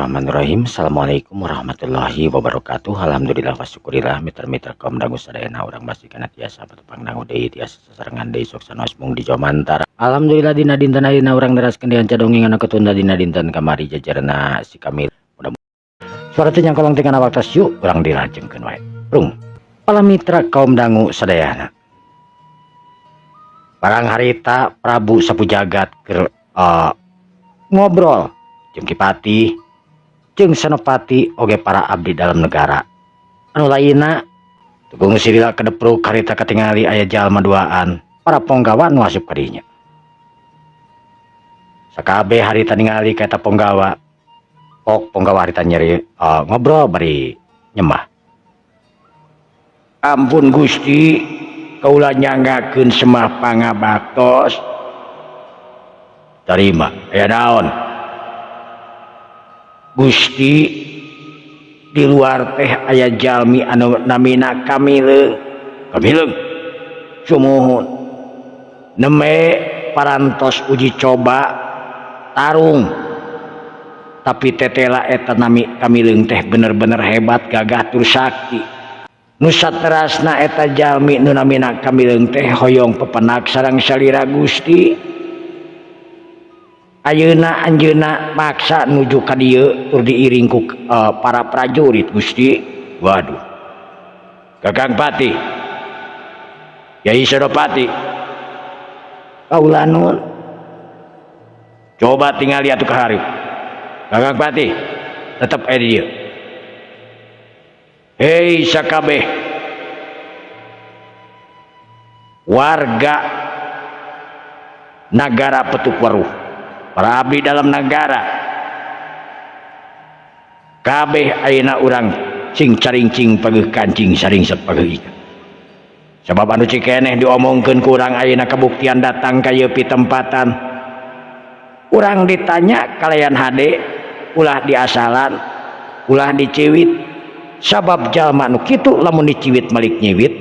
Bismillahirrahmanirrahim. Assalamualaikum warahmatullahi wabarakatuh. Alhamdulillah wa syukurillah, mitra-mitra kaum dangu sadayana, urang masih kana tiasa patepang dangu deui, tiasa sasarengan deui, sok sanaos mung di Jomantara. Alhamdulillah, dina dinten ayeuna urang neraskeun deui dongeng anu ketunda dina dinten kamari, jajarna si Kamil. Mudah suara teh nyangkolong tinggal waktu, yuk urang dilajengkeun wae. Prung. Para mitra kaum dangu sadayana. Barang harita Prabu Sapu Jagat keur ngobrol jeung Ki Patih, jeung Senopati, oge para abdi dalam negara anu lainna. Tugung silila kedepruk harita katingali aya jalma duaan para ponggawa nu asup ka dinya. Sakabeh harita ningali ka eta ponggawa, pok ponggawa harita nyeri ngobrol bari nyembah. "Ampun Gusti, kaula nyanggakeun semah pangabaktos." "Tarima, aya naon?" "Gusti, di luar teh aya jalmi anu namina Kamileung." "Kamileung?" "Sumuhun, nembe parantos uji coba tarung, tapi tetela eta nami Kamileung teh bener-bener hebat, gagah tur sakti. Nu saterasna, eta jalmi nu namina Kamileung teh hoyong pepenak sareng salira, Gusti. Ayeuna anjeunna maksa nuju ka dieu tur diiring ku para prajurit, Gusti." "Waduh. Kakang Pati, Yai Senopati." "Kaula nun." "Coba tinggal atuh ka hareup. Kakang Pati tetep aya di dieu. Hei sakabeh warga nagara Petuk Waruh, para abdi dalam negara kabeh, ayeuna urang cing caringcing pageuh kancing, saringset pageuh ikan, sabab anu cikeneh diomongkeun ku urang ayeuna kabuktian datang ka ieu pitempatan. Urang ditanya kalayan hade, ulah diasalan, ulah diciwit, sabab jalma nu kitu lamun diciwit malik nyiwit,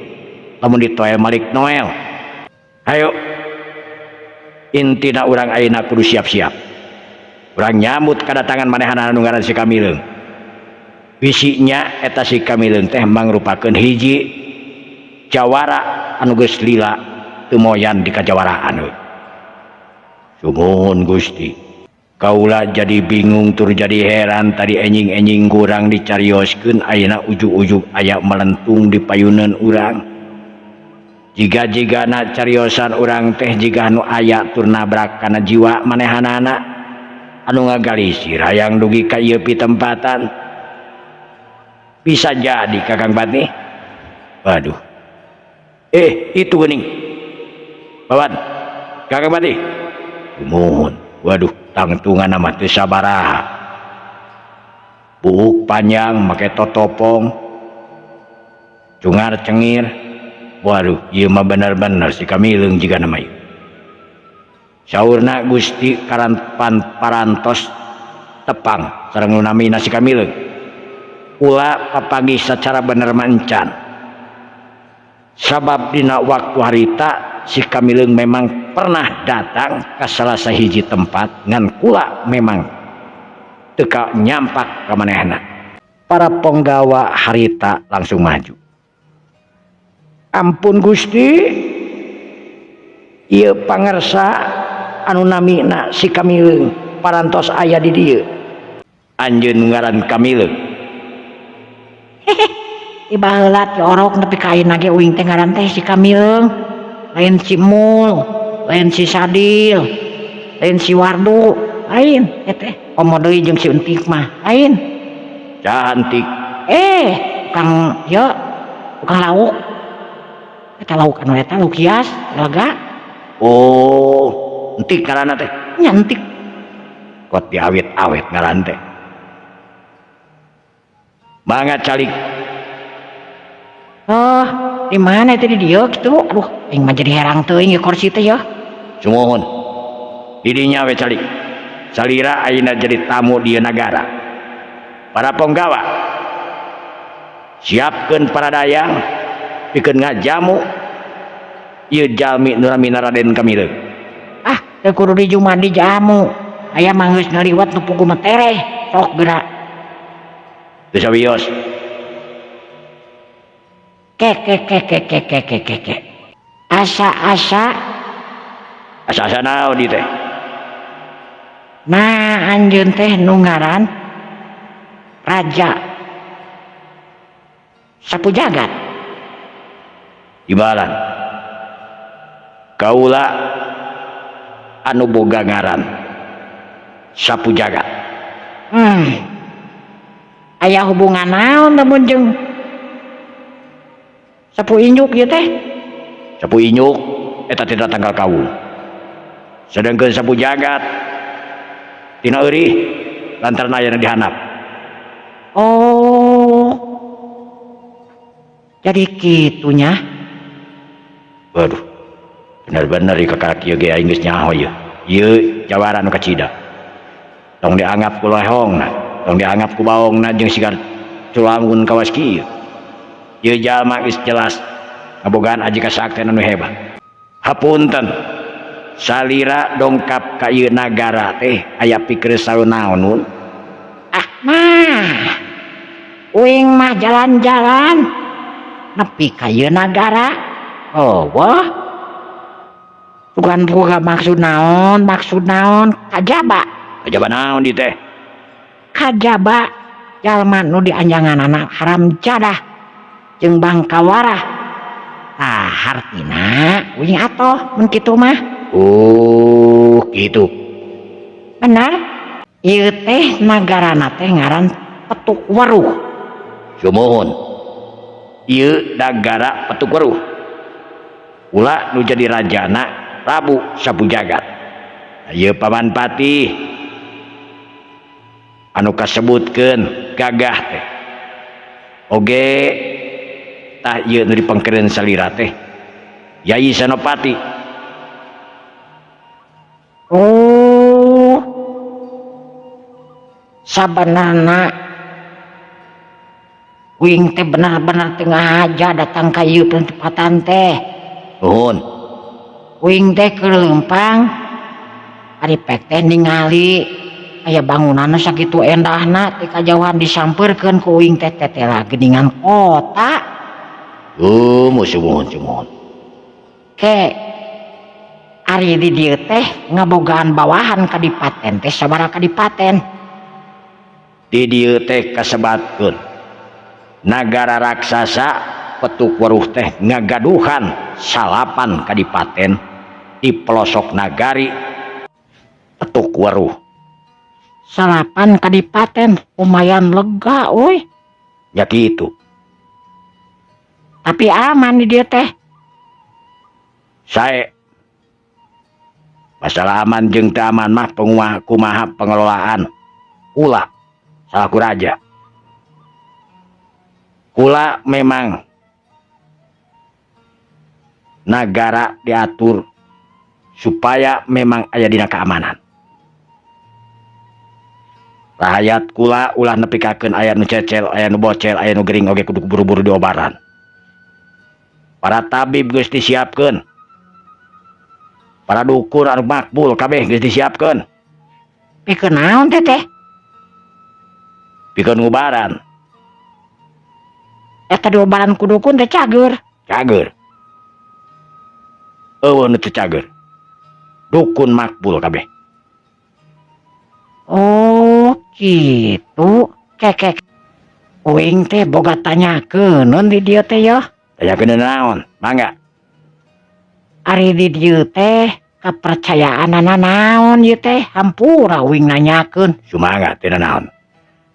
lamun ditoel malik noel. Ayo, intina urang ayeuna kudu siap-siap, urang nyambut kedatangan manehanana nu ngaran si Kamileung. Bisinya eta si Kamileung teh mangrupakeun hiji jawara anu geus lila teu moyan di kajawaraan we." "Sumuhun, Gusti. Kaula jadi bingung tur jadi heran. Tadi enjing-enjing kurang dicarioskeun, ayeuna ujug-ujug aya melentung di payuneun urang. Jiga-jigana cariosan urang teh jiga nu aya tur nabrak kana jiwa manehanana anu ngagalisir hayang dugi ka ieu pitempatan. Bisa jadi, Kakang Patih. Waduh, eh, itu geuning bawan. Kakang Patih." "Muhun." "Waduh, tangtungan mah teu sabaraha, buuk panjang, make totopong, cungar cengir. Waduh, ieu mah bener-bener si Kamileung jiga nama ieu. Saurna Gusti karanpan parantos tepang sareng nu namina si Kamileung? Kula papanggih secara bener mah encan, sabab dina waktu harita si Kamileung memang pernah datang ke salah sahiji tempat, ngan kula memang teu ka nyampak ka manehna." Para ponggawa harita langsung maju. "Ampun Gusti, ieu pangersa anu namina si Kamileung parantos aya di dieu." "Anjeun ngaran Kamileung?" Di baheula ti orok nepi ka ayeuna ge uing teh ngaran teh si Kamileung, lain si Mul, lain si Sadil, lain si Wardu, lain teh. Komo deui jeung si Entik mah lain." "Cantik." Eh, tukang ya, tukang lauk eta, lauk anu eta lauk hias lega. "Oh, Entik ngaranna teh?" Nya, Entik. Kot diawet-awet ngaran teh. Mangga calik." Oh, di mana itu, di dieu kitu? Aduh, aing mah jadi herang teuing ieu kursi teh ya. "Sumuhun, didinya we calik. Salira ayeuna jadi tamu di nagara. Para ponggawa, siapkeun para dayang pikeun ngajamu ieu jalmi nu namina Raden Kamileung." Ah, teu kudu dijumandi jamu. Aya mah geus ngaliwat nu pugu mah tereh. Sok geura. Teu sawios. Ke ke ke ke ke ke ke ke ke. Asa-asa Asa-asa naon ieu teh? Nah, anjeun teh nu ngaran Raja Sapu Jagat. Ibalan. Kaula anu boga ngaran Sapu Jagat. Aya hubungan naon lamun jeung Sapu Injuk ieu teh? Sapu Inyuk eta tina tangkal kawung. Sedangkeun Sapu Jagat tina eurih lantaran ayana di handap. Oh. Jadi kitunya. Waduh. Bener-bener ieu kakara kieu ge aing geus nyaho ieu. Ieu jawara nu kacida. Tong dianggap ku lehongna, tong dianggap ku baongna jeung sigar culangun kawas kieu. Ieu jalma geus jelas ngabogaan aji kasaktian anu hebat. Hapunten. Salira dongkap ka ieu nagara teh aya pikeun naon mun? Ah, nah. Uing mah jalan-jalan nepi ka ieu nagara. Oh, wah. Bukan boga maksud naon, maksud naon, kajaba. Kajaba naon di teh? Kajaba jalma nu dianjanganana haram jadah jeung bangkawarah. Tah hartina uing atoh mun kitu mah. Oh, gitu. Benar. Ieu teh nagarana teh ngaran Petuk Weruh. Sumuhun. Ieu nagara Petuk Weruh. Ula nu jadi rajana Prabu Sapu Jagat. Ieu Paman Patih anu kasebutkeun gagah teh. Oge tah ieu nu dipengkereun salira teh Yai Senopati. Oh. Sabenarna uing teh benar-benar teu ngahaja datang ka ieu tempatan teh. Nuhun. Uing teh keur leumpang ari pek teh ningali aya bangunanna sakitu endahna ti kajauhan disampeurkeun ku uing teh tetela geuningan kota. Oh, sumuhun sumuhun. Ke ari di dieu teh ngabogaan bawahan kadipaten teh sabaraha kadipaten? Di dieu teh kasebatkeun nagara raksasa Petuk Weruh teh ngagaduhan 9 kadipaten di pelosok nagari Petuk Weruh. 9 kadipaten lumayan lega euy. Ya kitu. Tapi aman di dieu teh. Sae. Masalah aman jeung teu aman mah kumaha pengelolaan kula salaku raja. Kula memang nagara diatur supaya memang aya dina keamanan. Rahayat kula ulah nepikakeun aya nu cecel, aya nu bocel, aya nu gering oge kudu buru-buru diobaran. Para tabib geus disiapkeun. Para dukun anu makbul kabeh geus disiapkeun. Pikeun naon teh teh? Pikeun ngubaran. Eta diobaran ku dukun teh cager. Cager. Eueuh nu teu cager. Dukun makbul kabeh. Oh, gitu. Kekek. Uing teh boga tanyakeun di dieu teh yeuh. Tanyakeun naon? Mangga. Ari di dieu teh kepercayaanana naon ieu teh? Hampura uing nanyakeun. Sumangga teu naon.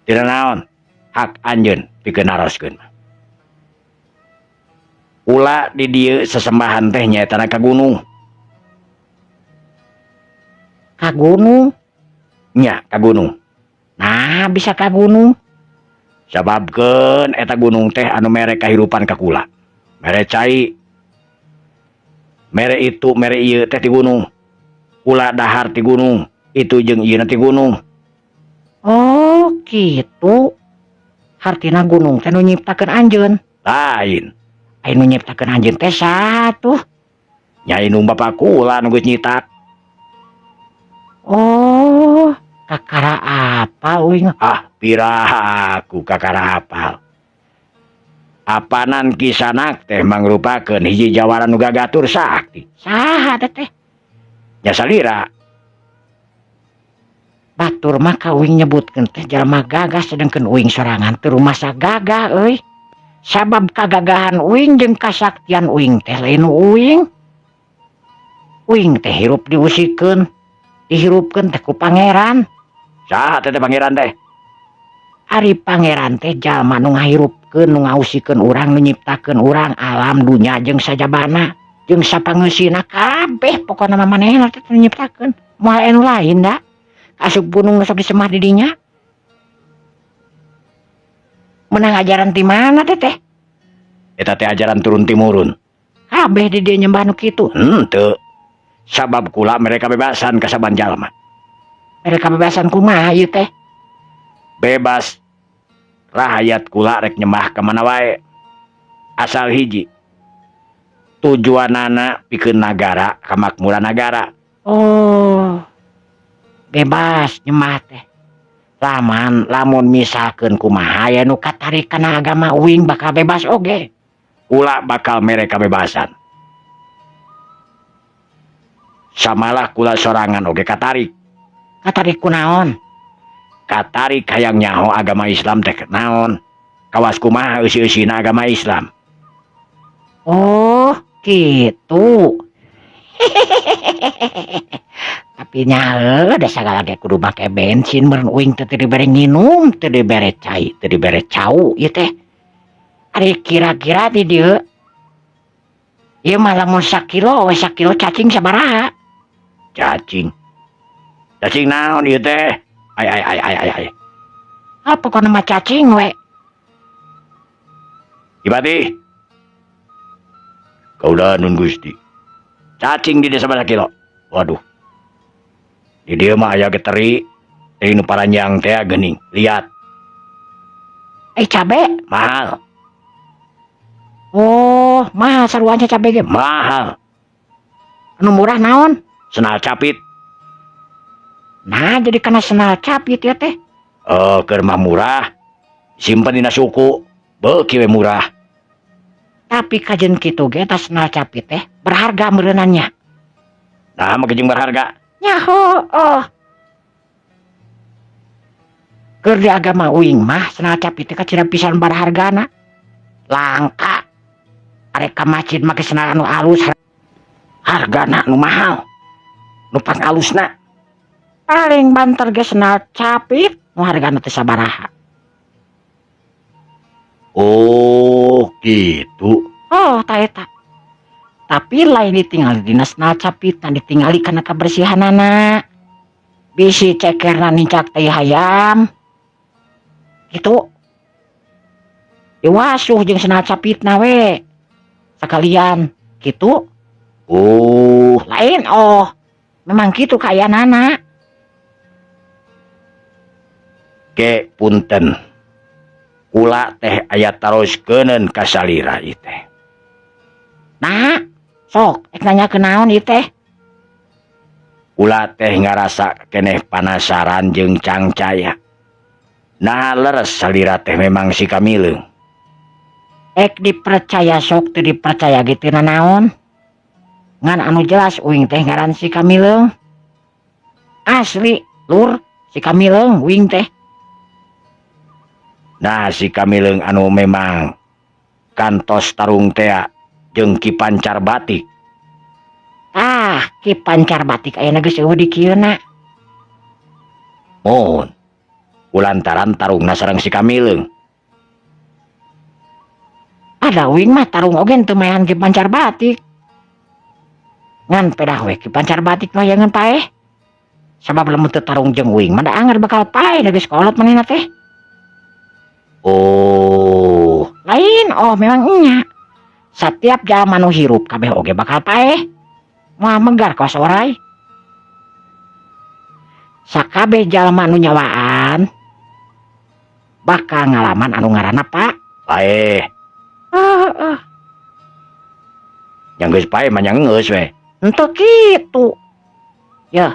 Teu naon. Hak anjeun pikeun naroskeun. Ula di dieu sesembahan teh nyaeta ka gunung. Ka gunung? Nya, ka gunung. Nah, bisa ka gunung. Sababkeun eta gunung teh anu mere kahirupan ka kula. Mere cai. Mere itu, mere ieu teh ti gunung. Kula dahar ti gunung, itu jeung ieu ti gunung. Oh, gitu. Hartina gunung teh nu nyiptakeun anjeun. Lain. Ai nu nyiptakeun anjeun teh saha tuh? Nya indung bapa kula nu geus nyitak. Oh, kakara apa uing? Ah, Piraku kakara hafal. Apanan Ki Sanak teh mangrupakeun hiji jawara nu gagatur sakti. Saha teh? Nya salira. Batur mah ka uing nyebutkeun teh jalma gagah sedengkeun uing sorangan teu rumasa gagah euy. Sabab kagagahan uing jeung kasaktian uing teh lain nu uing. Uing teh hirup diusikeun, dihirupkeun teh ku pangeran. Saha teh pangeran teh? Ari pangeran teh jalma nu ngahirupkeun, nu ngausikeun urang, nu nyiptakeun urang alam dunya jeung sajabana jeung sapangeusina kabeh pokona mah manehna teh nu nyiptakeun. Moal anu lain da. Asup gunung sok disemah di dinya. Menang ajaran ti mana teh teh? Eta teh ajaran turun timurun. Kabeh di dieu nyembah nu kitu. Henteu. Sabab kula mereka bebasan kasaban jalma. Mereka bebasan kumaha ieu teh? Bebas. Rahayat kula rek nyembah ka mana wae. Asal hiji. Tujuanana pikeun nagara, kamakmuran nagara. Oh. Bebas nyembah teh. Laman lamun misalkeun kumaha aya nu katarik kana agama uing bakal bebas oge. Kula bakal mere kabebasan. Samalah kula sorangan oge katarik. Katarik kunaon? Katarik hayang nyaho agama Islam teh naon? Kawas kumaha eusi-eusina agama Islam. Oh, gitu. Tapi nyae da sagala ge kudu make bensin meureun uing teh teu dibere nginum, teu dibere cai, teu dibere cau ieu teh. Ari kira-kira di dieu ieu mah lamun sakilo we sakilo cacing sabaraha? Cacing. Cacing naon ieu teh? Ai ai ai ai ai ai. Ah pokona mah cacing we. Ibati. Kaula nun Gusti. Cacing di desa sabaraha kilo? Waduh. Di dieu mah aya geteri, teri nu paranjang teh geuning. Lihat. Cabe mahal. Oh, mahal saruannya cabe ge. Mahal. Anu murah naon? Senal capit. Nah, jadi kana senal capit ya teh. Oh, keur mah murah. Simpen dina suku, beuki we murah. Tapi kajen kitu ge eta senal capit teh berharga meureunannya. Nah, mah jeung berharga. Nyaho, oh. Keur di agama uing mah senal capit teh kacida pisan berhargana. Langka. Arek ka masjid make senal anu alus, hargana nu mahal. Nu pangalusna. Paling banter ge senal capit nu hargana teh sabaraha. Oh, gitu. Oh, ta eta. Tapi lain ditinggali dina senal capit, nah ditinggali kana kabersihanana. Bisi cekerna nincak tai hayam. Gitu. Diwasuh jeung senal capitna we. Sekalian gitu. Oh, lain oh. Memang gitu kaayaanana. Ke punten. Kula teh aya taroskeun ka salira ieu teh. Nah, sok ek nanya ke naon ieu teh? Kula teh ngarasa keneh panasaran jeung cangcaya. Nah, leres salira teh memang si Kamileung. Ek dipercaya sok teu dipercaya ge teu nanaon. Ngan anu jelas uing teh ngaran si Kamileung. Asli lur si Kamileung uing teh. Nah, si Kamileung anu memang kantos tarung tea jeung Ki Pancar Batik. Ah, Ki Pancar Batik ayeuna geus eueuh di kieuna. Mohon. Kulantaran tarungna sareng si Kamileung. Ada uing mah tarung oge teu mayan Ki Pancar Batik. Ngan pedah we Ki Pancar Batik mah jangan paeh. Sabab lamun teu tarung jeung uing mah da anger bakal paeh da geus kolot manehna teh. Oh, lain oh memang nya. Setiap jalma nu hirup kabeh oge bakal paeh. Moal megar kawas orai. Sakabeh jalma nu nyawaan bakal ngalaman anu ngaranna Pak. Paeh. Heeh. Yang geus paeh mah nya geus we. Henteu kitu. Yeuh.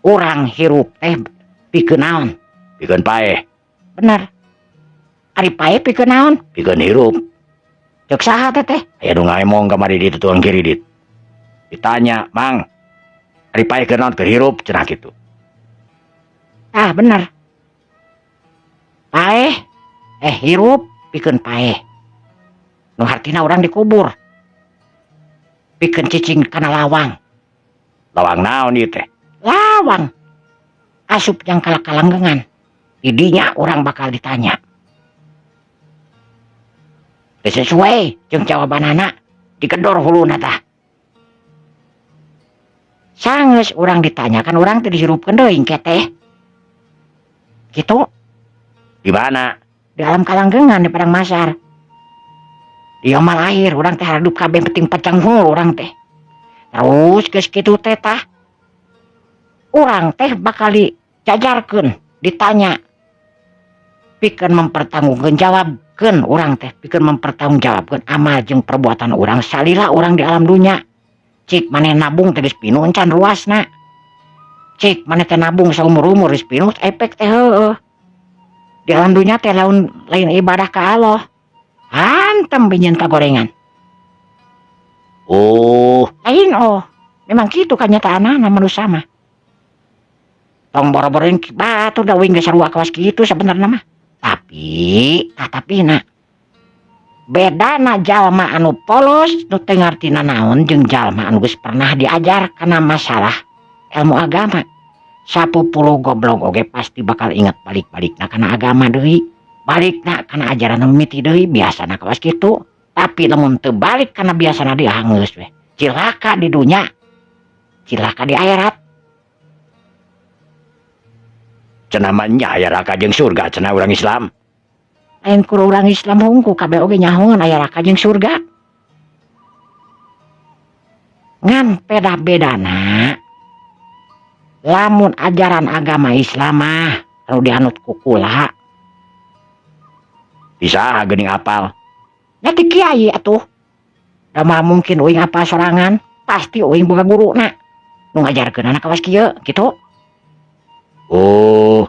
Urang hirup teh pikeun naon? Pikeun paeh. Bener. Ari paeh pikeun naon? Pikeun hirup. Ceuk saha teh? Aya nu ngaemong kamari di tukang kiridit. Ditanya, "Mang, ari paeh keur naon?" Keur hirup cenah kitu. Ah, bener. Paeh hirup pikeun paeh. Nu hartina urang dikubur. Pikeun cicing kana lawang. Lawang naon ieu teh? Lawang. Asup jang kalanggengan. Didinya urang bakal ditanya. Teu sesuai jeung jawabanana, digedor huluna tah. Sanggeus urang ditanyakan urang teh dihirupkeun deui engke teh. Gitu. Di mana? Di alam kalanggengan di padang masar. Di mah lahir urang teh hidup kabeh penting pacanghul urang teh. Terus geus kitu teh tah. Urang teh bakal dijajarkeun, ditanya. Pikeun mempertanggungjawabkeun urang teh, pikeun mempertanggungjawabkeun amal jeung perbuatan urang salila urang di alam dunya. Cik maneh nabung teh geus pinuh encan ruasna. Cik maneh teh nabung saumur-umur geus pinuh efek teh heueuh. Di alam dunya teh laun lain ibadah ka Allah. Hantem binyeun kagorengan. Oh, lain oh. Memang kitu kanyataanna manusia mah. Tong boro-boroin batur da uing geus sarua kawas kitu sabenerna mah. Tapi, tapi na bedana jalma anu polos nu teu ngartina naon jeung jalma anu geus pernah diajar kana masalah ilmu agama. Sapupuluh goblok oge pasti bakal inget balik-balikna kana agama deui, balikna kana ajaran nu mimiti deui, biasana kawas kitu. Tapi lamun teu balik kana biasana deui geus we. Cilaka di dunya, cilaka di akhirat. Cenah mah nya aya neraka jeung surga cenah urang Islam. Lain ku urang Islam hungku kabeh oge nyahoan aya neraka jeung surga. Ngan beda-bedana lamun ajaran agama Islam mah anu dianut ku kula. Bisa geuning apal. Nya ti kiai atuh. Da mah mungkin uing apal sorangan, pasti uing boga guruna nu ngajarkeun anak kawas kieu kitu. Oh,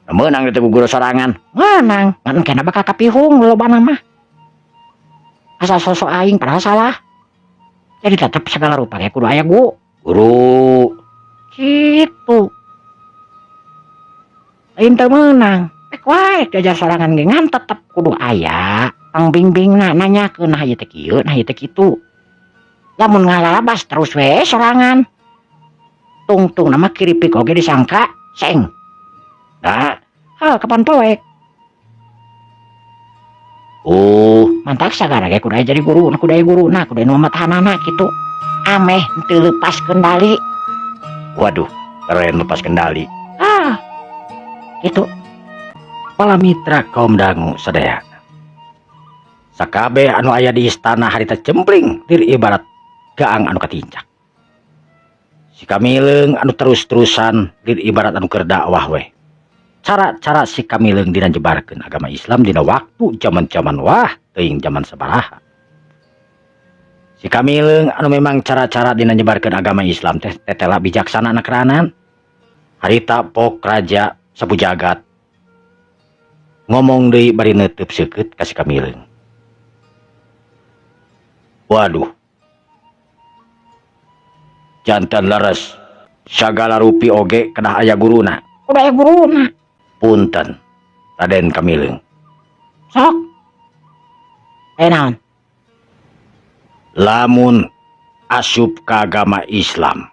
meunang teh guru sorangan. Meunang, ngan kena bakal kapihung lobana mah. Asal sosok aing padahal salah. Jadi tetep segala rupa ge kudu aya guru. Kitu. Lain teu meunang. Pek wae diajar sorangan ge ngan tetep kudu aya pangbimbingna nanyakeun nah ieu teh kieu, nah ieu teh kitu. Lamun ngalalabas terus we sorangan. Tungtung nama kiripik oge disangka seng. Nah, heuh kapan poek. Oh, mantak sagara ge kudu aya jadi guru, nah kudu aya guru, nah kudu aya nu matahanana kitu. Ameh teu lepas kendali. Waduh, keren lepas kendali. Ah, gitu. Para mitra kaum dangu sadaya. Sakabeh anu aya di istana harita cempling tir ibarat gaang anu katincak. Si Kamileung anu terus-terusan lir ibarat anu keur dakwah we. Cara-cara si Kamileung dina nyebarkeun agama Islam dina waktu zaman-zaman wah teuing zaman sabaraha. Si Kamileung anu memang cara-cara dina nyebarkeun agama Islam teh tetela bijaksana na keranan. Harita pok raja sapu jagat ngomong deui bari neuteub seukeut ka si Kamileung. Waduh. Jantan leres sagala rupi oge kedah aya guruna. Kudu aya guruna. Punten Raden Kamileung. Sok. Naon? Lamun asup ka agama Islam.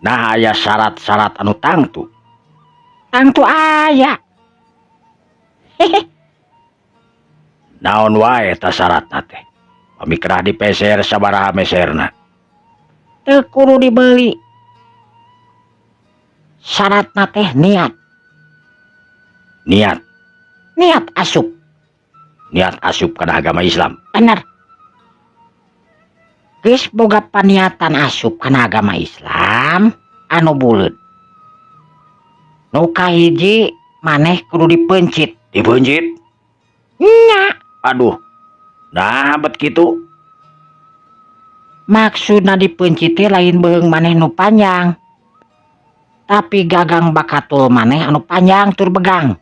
Nah aya syarat-syarat anu tangtu. Tangtu aya. Hehe. Naon wae eta syaratna teh? Pami kerah dipeser sabaraha meserna? Teu kudu dibeli. Syaratna teh niat. Niat. Niat asup. Niat asup kana agama Islam. Bener. Geus boga paniatan asup kana agama Islam anu buleud. Nu kahiji maneh kudu dipencit. Dipencit? Nya. Aduh. Nah, bet kitu. Maksudna dipencit teh lain beung maneh nu panjang. Tapi gagang bakatul maneh anu panjang tur begang.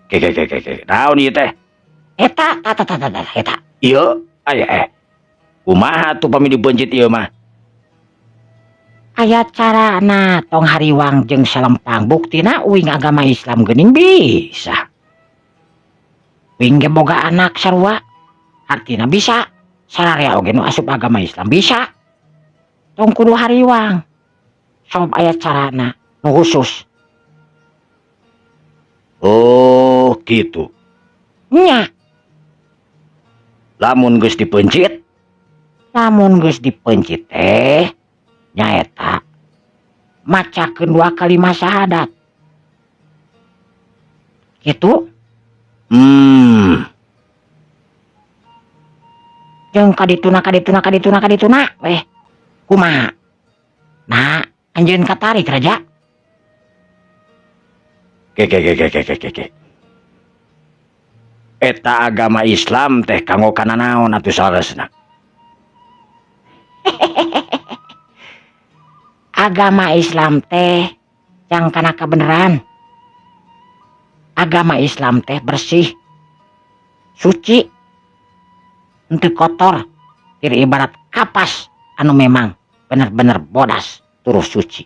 Ke ke ke ke ke. Naon ieu teh? Eta ta ta ta ta eta. Ieu aya Kumaha tuh pami dipencit ieu mah? Aya carana tong hariwang jeung salempang buktina uing agama Islam geuning bisa. Uing ge boga anak sarua artina bisa. Sararea oge nu asup agama Islam bisa. Tong kudu hariwang. Sabab aya carana nu khusus. Oh, gitu. Nya. Lamun geus dipencit, lamun geus dipencit teh nyaeta macakeun 2 kalimat syahadat. Gitu. Jeung kadituna kadituna kadituna kadituna weh kumaha? Nah, anjeun katarik raja. Ke ke ke ke ke ke ke. Eta agama Islam teh kanggo kana naon atuh saleresna? Agama Islam teh jang kana kabeneran. Agama Islam teh bersih, suci, henteu kotor, tir ibarat kapas anu memang bener-bener bodas terus suci.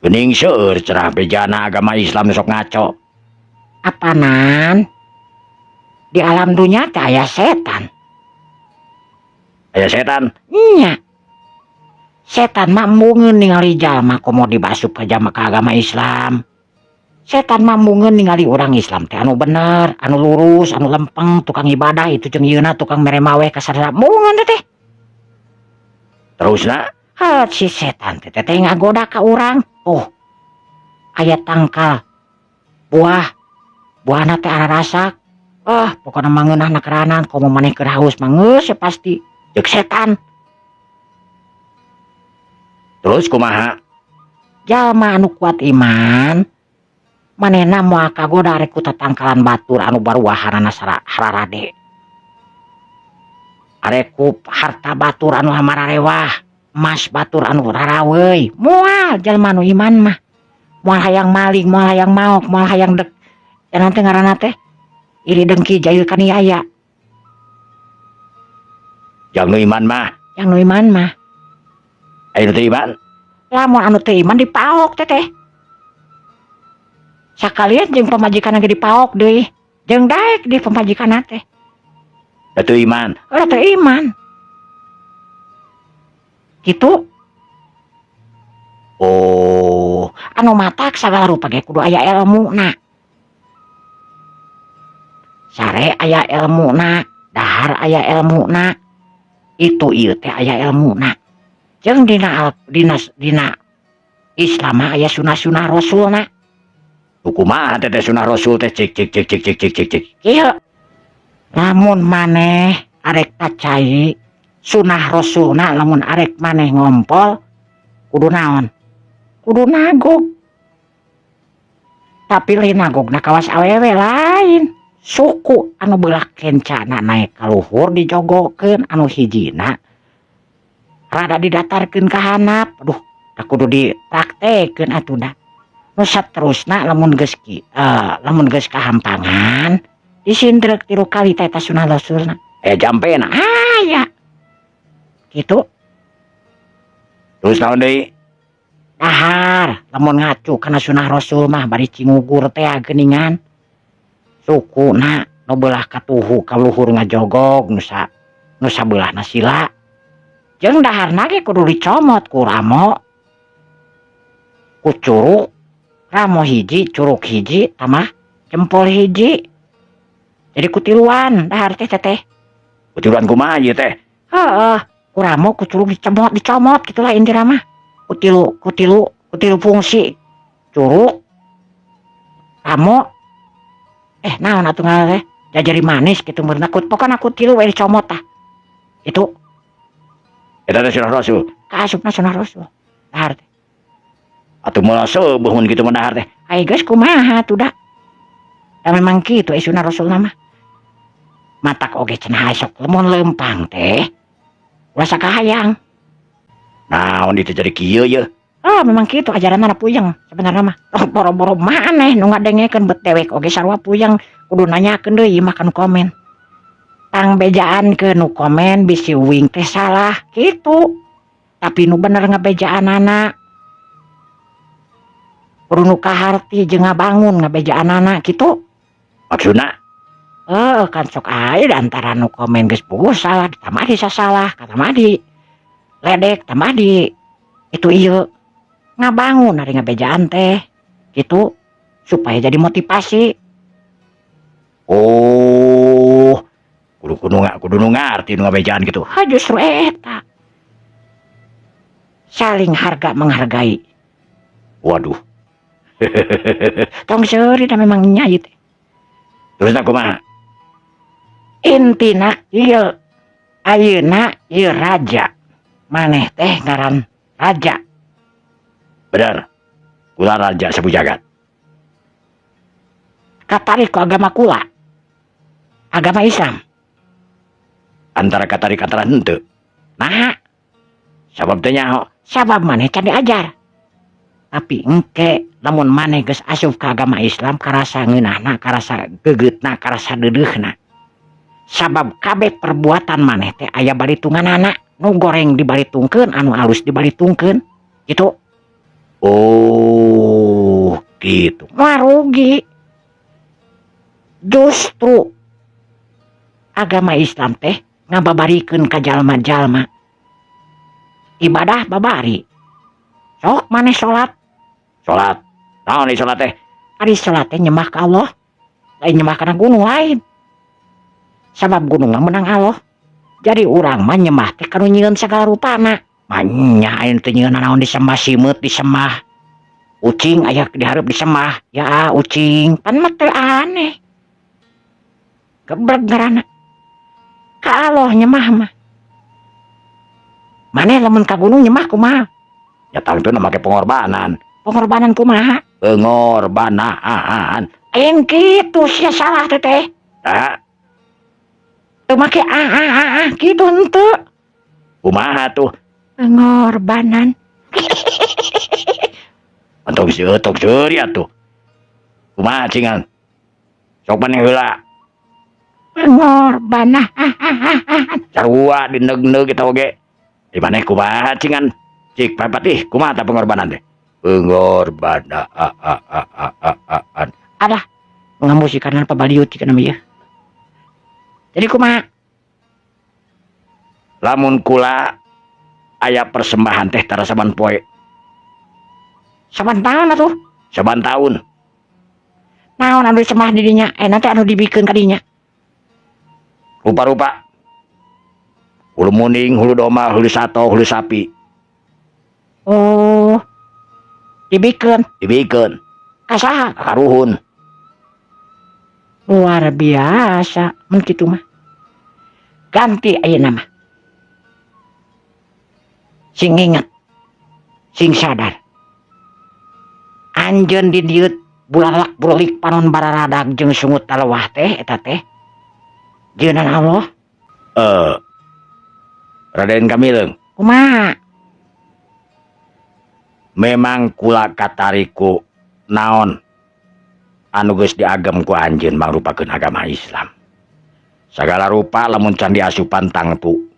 Geuning seueur cerah bejana agama Islam sok ngaco. Apanan? Di alam dunia teh aya setan. Aya setan? Nya. Setan mah embungeun ningali jalma komo dibasup ka jalma ka agama Islam. Setan mah embungeun ningali urang Islam teh anu bener, anu lurus, anu lempeng, tukang ibadah itu jeung ieuna tukang mere maweh ka sadaya embungeun teh. Terusna? Heuh, si setan teh teh ngagoda ka urang. Oh, aya tangkal buah, buahna teh ararasak. Ah, pokona mah ngeunah keranan komo maneh keur haus mah geus pasti jeung setan. Terus kumaha? Jalma anu kuat iman, manehna moal kagoda rek ku tatangkalan batur anu baruahanana hararade. Arek ku harta batur anu hamararewah, emas batur anu raraweuy. Moal jalma anu iman mah. Moal hayang maling, moal hayang maok, moal hayang dek. Ya nanti ngaranna teh iri dengki jail kaniaya. Yang nu iman mah. Yang nu iman mah. Aya nu teu iman? Lamun anu teu iman dipaok teh teh. Sakalian jeung pamajikan ge dipaok deui. Jeung daek di pamajikan teh. Da teu iman. Ora teu iman. Gitu. Oh, anu matak sagala rupa ge kudu aya elmuna. Sare aya elmuna, dahar aya elmuna. Itu ieu teh aya elmuna. Jeung dina dina Islam mah aya sunah-sunah rasulna. Kumaha teh sunah rasul teh cik cik cik cik cik cik cik cik. Kieu. Lamun maneh arek kacai sunah rasulna, lamun arek maneh ngompol kudu naon? Kudu nagog. Tapi lain nagogna kawas awewe lain. Suku anu belah kencana naik ka luhur dijogokeun, anu hijina rada didatarkeun ka handap. Aduh, da kudu dipraktekeun atuh da. Nu saterusna lamun geus lamun geus kahampangan disindrek 3 kali teh eta sunah rasulna. Jampena. Aya. Gitu. Terus naon deui? Dahar, lamun ngacu kana sunah rasul mah bari cingugur teh geuningan. Sukuna nu beulah katuhu ka luhur ngajogog nu sabeulahna sila. Jeung daharna ge kudu dicomot ku ramo. Ku curug, ramo hiji, curug hiji, tamah jempol hiji. Jadi kutiluan dahar teh teteh. Kutiluan kumaha ieu teh? Heeh, ku ramo ku curug dicomot, dicomot gitulah intina mah. Kutilu, kutilu, kutilu fungsi. Curug, ramo, naon atuh ngaran teh? Jajari manis kitu meureun aku. Pokona kutilu we dicomot tah. Itu. Eta teh sunah rasul. Kaasupna sunah rasul. Dahar teh. Atuh moal seubeun kitu mah dahar teh. Ai geus kumaha atuh da? Da memang kitu sunah rasulna mah. Matak oge cenah sok lamun leumpang teh ulah sakahayang. Naon itu jadi kieu ye? Ah, memang kitu ajaranna puyeng sebenarnya mah. Oh, boro-boro maneh nu ngadengekeun, bet dewek oge sarua puyeng, kudu nanyakeun deui mah nu komen. Tang bejaan ke nu komen bisi uing teh salah gitu. Tapi nu bener ngabejaanana. Kudu nu kaharti jeung ngabangun ngabejaanana kitu. Maksudna? Eh, kan sok aya di antara nu komen geus puguh salah, ditambah di salah, kata mah di ledek, tambah di itu ieu ngabangun ari ngabejaan teh gitu supaya jadi motivasi. Oh, kudu kudu kudu nu ngarti nu ngabejaan gitu. Ha, justru eta saling harga menghargai. Waduh. Tong seuri da memang nya ieu teh. Terus kumaha? Intina ieu, ayeuna ieu raja, maneh teh ngaran raja. Bener. Kula raja sapu jagat. Katarik ku agama kula, agama Islam? Antara katarik antara henteu. Nah. Sabab teh nyaho. Sabab maneh can diajar. Tapi engke lamun maneh geus asup ka agama Islam, karasa ngeunahna, karasa gegeutna, karasa deudeuhna, sabab kabeh perbuatan maneh teh aya balitunganana. Nu goreng dibalitungkeun, anu alus dibalitungkeun gitu. Oh, gitu. Wah, rugi. Justru agama Islam teh ngababarikeun ka jalma-jalma ibadah babari. Sok maneh salat. Salat. Naon ieu salat teh? Ari salat teh nyembah ka Allah, lain nyembah kana gunung, lain. Sabab gunung mah menang Allah. Jadi urang mah nyembah teh ka nu nyieun sagala rupana. Manya aya teu nyieun naon disembah, simeut disembah. Ucing aya dihareup disembah. Ya ucing, pan mah teu aneh. Geblek ngaranna. Ka Allah nyembah mah. Maneh lamun ka gunung nyembah kumaha? Ya tangtuna make pengorbanan. Pengorbanan kumaha? Pengorbanan. Lain kitu sia, salah teteh. Ah. Teu make a a a a kitu henteu. Kumaha tuh? Pengorbanan. Entong seueur, tong seuri atuh. Kumaha cingan? Sok maneh heula. Pengorbanan. Sarua dineg-neg kita oge. Di maneh kumaha cingan? Cik Patih, kumaha tah pengorbanan teh? Pengorbanan. Alah, ngamusikanan pabaliut cik namanya. Jadi kumaha? Lamun kula aya persembahan teh tara saban poe. Saban tahun atuh? Saban tahun. Naon anu disembah di dinya? Eh, nanti anu dibikeun ka dinya. Rupa-rupa. Hulu muning, hulu domba, hulu sato, hulu sapi. Oh. Dibikeun? Dibikeun. Ka saha? Karuhun. Luar biasa mun kitu mah. Ganti ayeuna mah. Sing inget. Sing sadar. Anjeun di dieu bulalak bulik panon bararadag jeung sungut talewah teh eta teh jieunan Allah. Eh, Raden Kamileung. Kumaha? Memang kula katarik ku naon anu geus diagem ku anjeun mangrupakeun agama Islam. Sagala rupa lamun can diasupan tangtu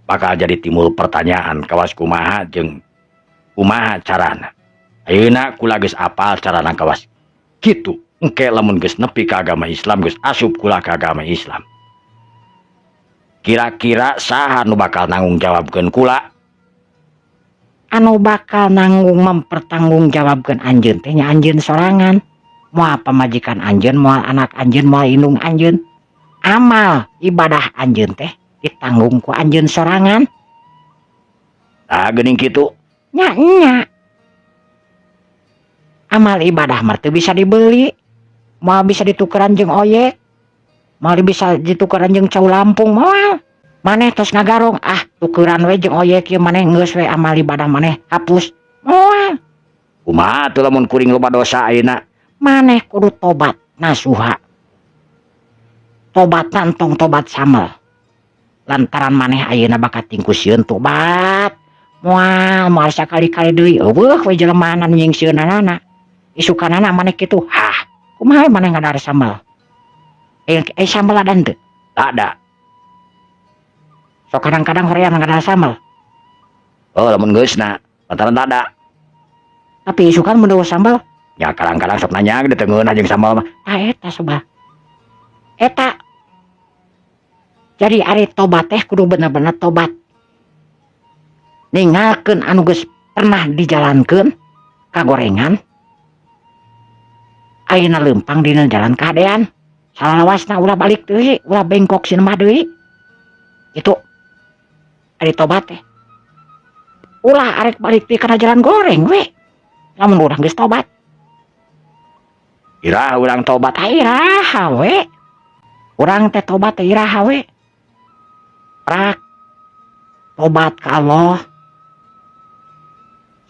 bakal jadi timbul pertanyaan kawas kumaha jeung kumaha carana. Ayeuna kula geus apal carana kawas kitu. Engke lamun geus nepi ka agama Islam, geus asup kula ka agama Islam. Kira-kira saha nu bakal nanggung jawabkeun kula? Anu bakal nanggung mempertanggungjawabkeun anjeun teh nya anjeun sorangan. Moal pamajikan anjeun, moal anak anjeun, moal indung anjeun. Amal ibadah anjeun teh ditanggung ku anjeun sorangan. Ah, geuning kitu. Nya nya. Amal ibadah mah teu bisa dibeli. Moal bisa ditukeran jeung oyek. Moal bisa ditukeran jeung cau Lampung, moal. Maneh tos ngagarong, ah tukeran we jeung oyek ieu, maneh geus we amal ibadah maneh hapus. Moal. Kumaha atuh lamun kuring loba dosa ayeuna? Maneh kudu tobat nasuha. Tobat tong tobat samel. Lantaran maneh ayeuna bakal tingku sieun tobat. Moal moal sakali-kali deui eueuh we jelema anu nyingseunanana. Isukanana maneh kitu, hah, kumaha maneh ngadahar sambal? Eh sambal ada henteu? Ada. Sok kadang-kadang hoream ngadahar sambal. Oh, lamun geusna, lantaran ada. Tapi isukan mun eueuh sambal? Ya kadang-kadang sok nanya teu ngeunah jeung sambal mah. Tah eta soba. Eta. Jadi ari tobat teh kudu bener-bener tobat. Ninggalkeun anu geus pernah dijalankeun kagorengan. Ayeuna leumpang dina jalan kahadean. Salawasna ulah balik deui, ulah bengkok sinemah deui. Itu ari tobat teh. Ulah arek balik deui kana jalan goreng we. Lamun urang geus tobat. Iraha urang tobat? Tah iraha we. Urang teh tobat teh iraha we. Prak tobat ka Allah.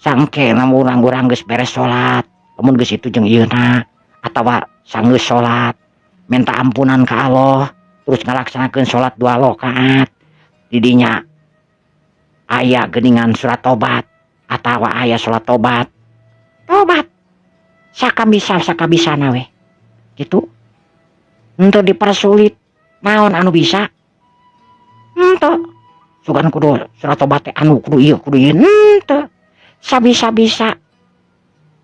Sangke lamun urang geus beres salat, lamun geus itu jeung ieuna atawa sanggeus salat, minta ampunan ka Allah, terus ngalaksanakeun salat 2 rakaat. Didinya aya geuningan surat tobat atawa aya salat tobat. Tobat sakabisa sakabisana we. Gitu. Henteu dipersulit naon anu bisa. Henteu. Sugan kudu surat tobat teh anu kudu ieu kudu ieu henteu. Sabisa-bisa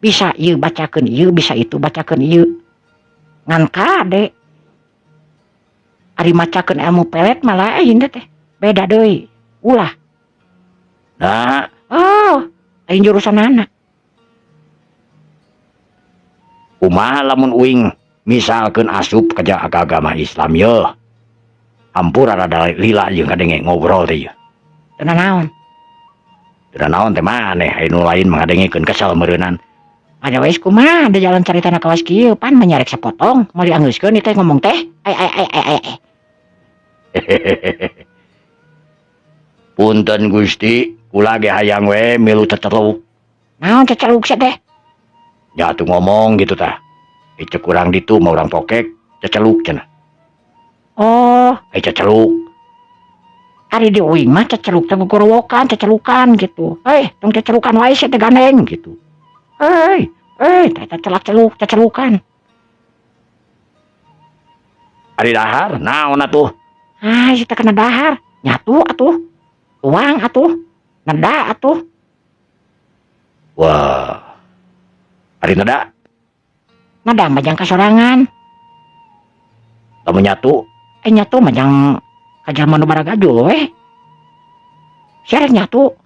bisa ieu bacakeun ieu, bisa itu bacakeun ieu. Ngan kade ari macakeun ilmu pelet mah lain teh, beda deui. Ulah. Nah, oh, lain jurusanana. Kumaha lamun uing misalkeun asup ka agama Islam yeuh. Hampura rada lila jeung kadenge ngobrol teh ieu. Teu naon? Teu naon teh maneh aya nu lain mah ngadengekeun kesel meureunnan. Ada wes kumaha da jalan caritana kawas kieu pan manyarek sapotong moal dianggeuskeun ieu teh ngomong teh. Ai ai ai ai ai. Punten Gusti, kula ge hayang we milu ceceluk. Naon ceceluk sia teh? Ya atuh ngomong gitu tah. Icek urang ditu mah urang pokek ceceluk cenah. Oh, ai ceceluk. Ari di uing mah ceceluk teh gogorowokan, cecelukan gitu. Hei, tong cecelukan wae sia teh gandeng gitu. Hei, hei, teh celak-celuk, cecelukan. Ari dahar naon atuh? Ah, sia teh kena dahar, nyatu atuh. Tuang atuh, neda atuh. Wah. Ari neda? Neda mah jang kasorangan. Lamun nyatu? Nyatu mah jang ka jalma nu baragajul we. Sia rek nyatu.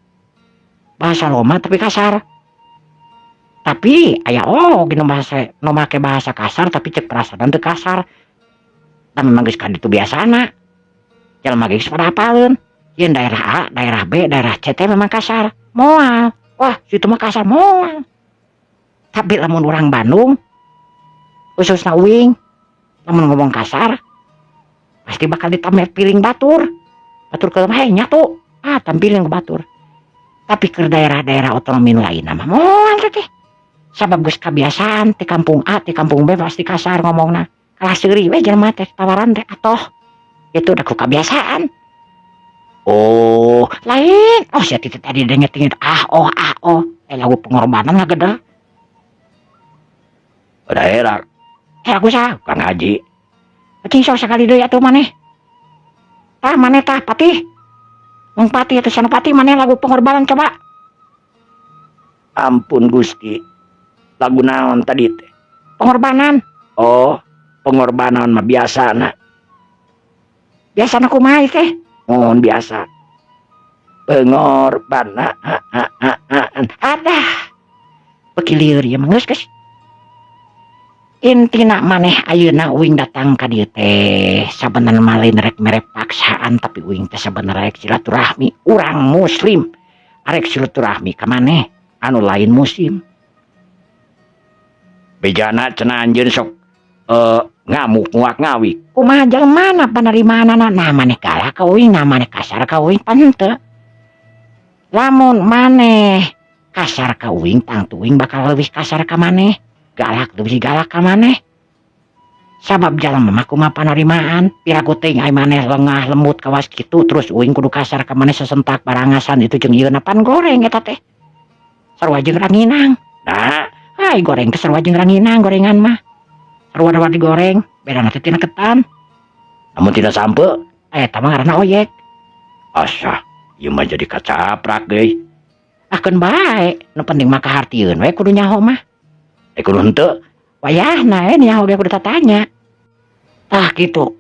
Bahasa Roma tapi kasar. Tapi aya oge nu bahasa nu make bahasa kasar tapi cek perasaan teu kasar. Da memang geus kaditu biasana. Jalma ge geus pada hafaleun. Yen daerah A, daerah B, daerah C teh memang kasar. Moal. Wah, situ mah kasar moal. Tapi lamun urang Bandung khususna uing lamun ngomong kasar pasti bakal ditambah piling batur. Batur ke mah nyatu. Ah, tampiling ke batur. Tapi ke daerah-daerah otonomi nu lain mah moal teh. Sabab geus kabiasaan ti kampung A, ti kampung B pasti kasar ngomongna. Kalah seuri we jelema teh tawaran teh atoh. Itu udah ku kebiasaan. Oh, lain. Oh, sia teh tadi denget-denget ah oh ah oh. Lagu pengorbanan ngageder. Daerah. Aku sah, Kang Haji. Cing sok sakali deui atuh maneh. Tah maneh tah Patih. Mung Patih atuh Senopati maneh lagu pengorbanan coba. Ampun Gusti. Lagu naon tadi teh? Pengorbanan. Oh, pengorbanan mah biasana. Biasana kumaha ieu teh? Mohon biasa. Pengorbanan. Adah. Beki lieur ieu mah geus geus. Intina maneh ayeuna uing datang ka dieu teh sabenerna mah lain rek mere paksaan tapi uing teh sabenerna rek silaturahmi urang muslim arek silaturahmi ka maneh anu lain muslim. Bejana cenah anjeun sok ngamuk nguak ngawik. Kumaha jelema panerimaanana? Nah maneh galak ka uing, nah maneh kasar ka uing pan henteu. Lamun maneh kasar ka uing tangtu uing bakal leuwih kasar ka maneh. Galak leuwih galak ka maneh. Sabab jalma mah kumaha panarimaan, piraku teuing ai maneh lengah lembut kawas kitu, terus uing kudu kasar ka maneh, sesentak barangasan itu jeung ieu, pan goreng eta teh. Sarua jeung ranginang. Nah. Ai goreng teh sarua jeung ranginang, gorengan mah. Sarua digoreng, bedana teh tina ketan. Lamun tina sampeu? Eta mah ngaranna oyek. Asa ieu mah jadi kacaprak deui. Ah, keun bae, nu penting mah kahartieun we kudu nyaho mah. Eh, kudu henteu? Wayahna we nyaho ge kudu tatanya. Tah, kitu.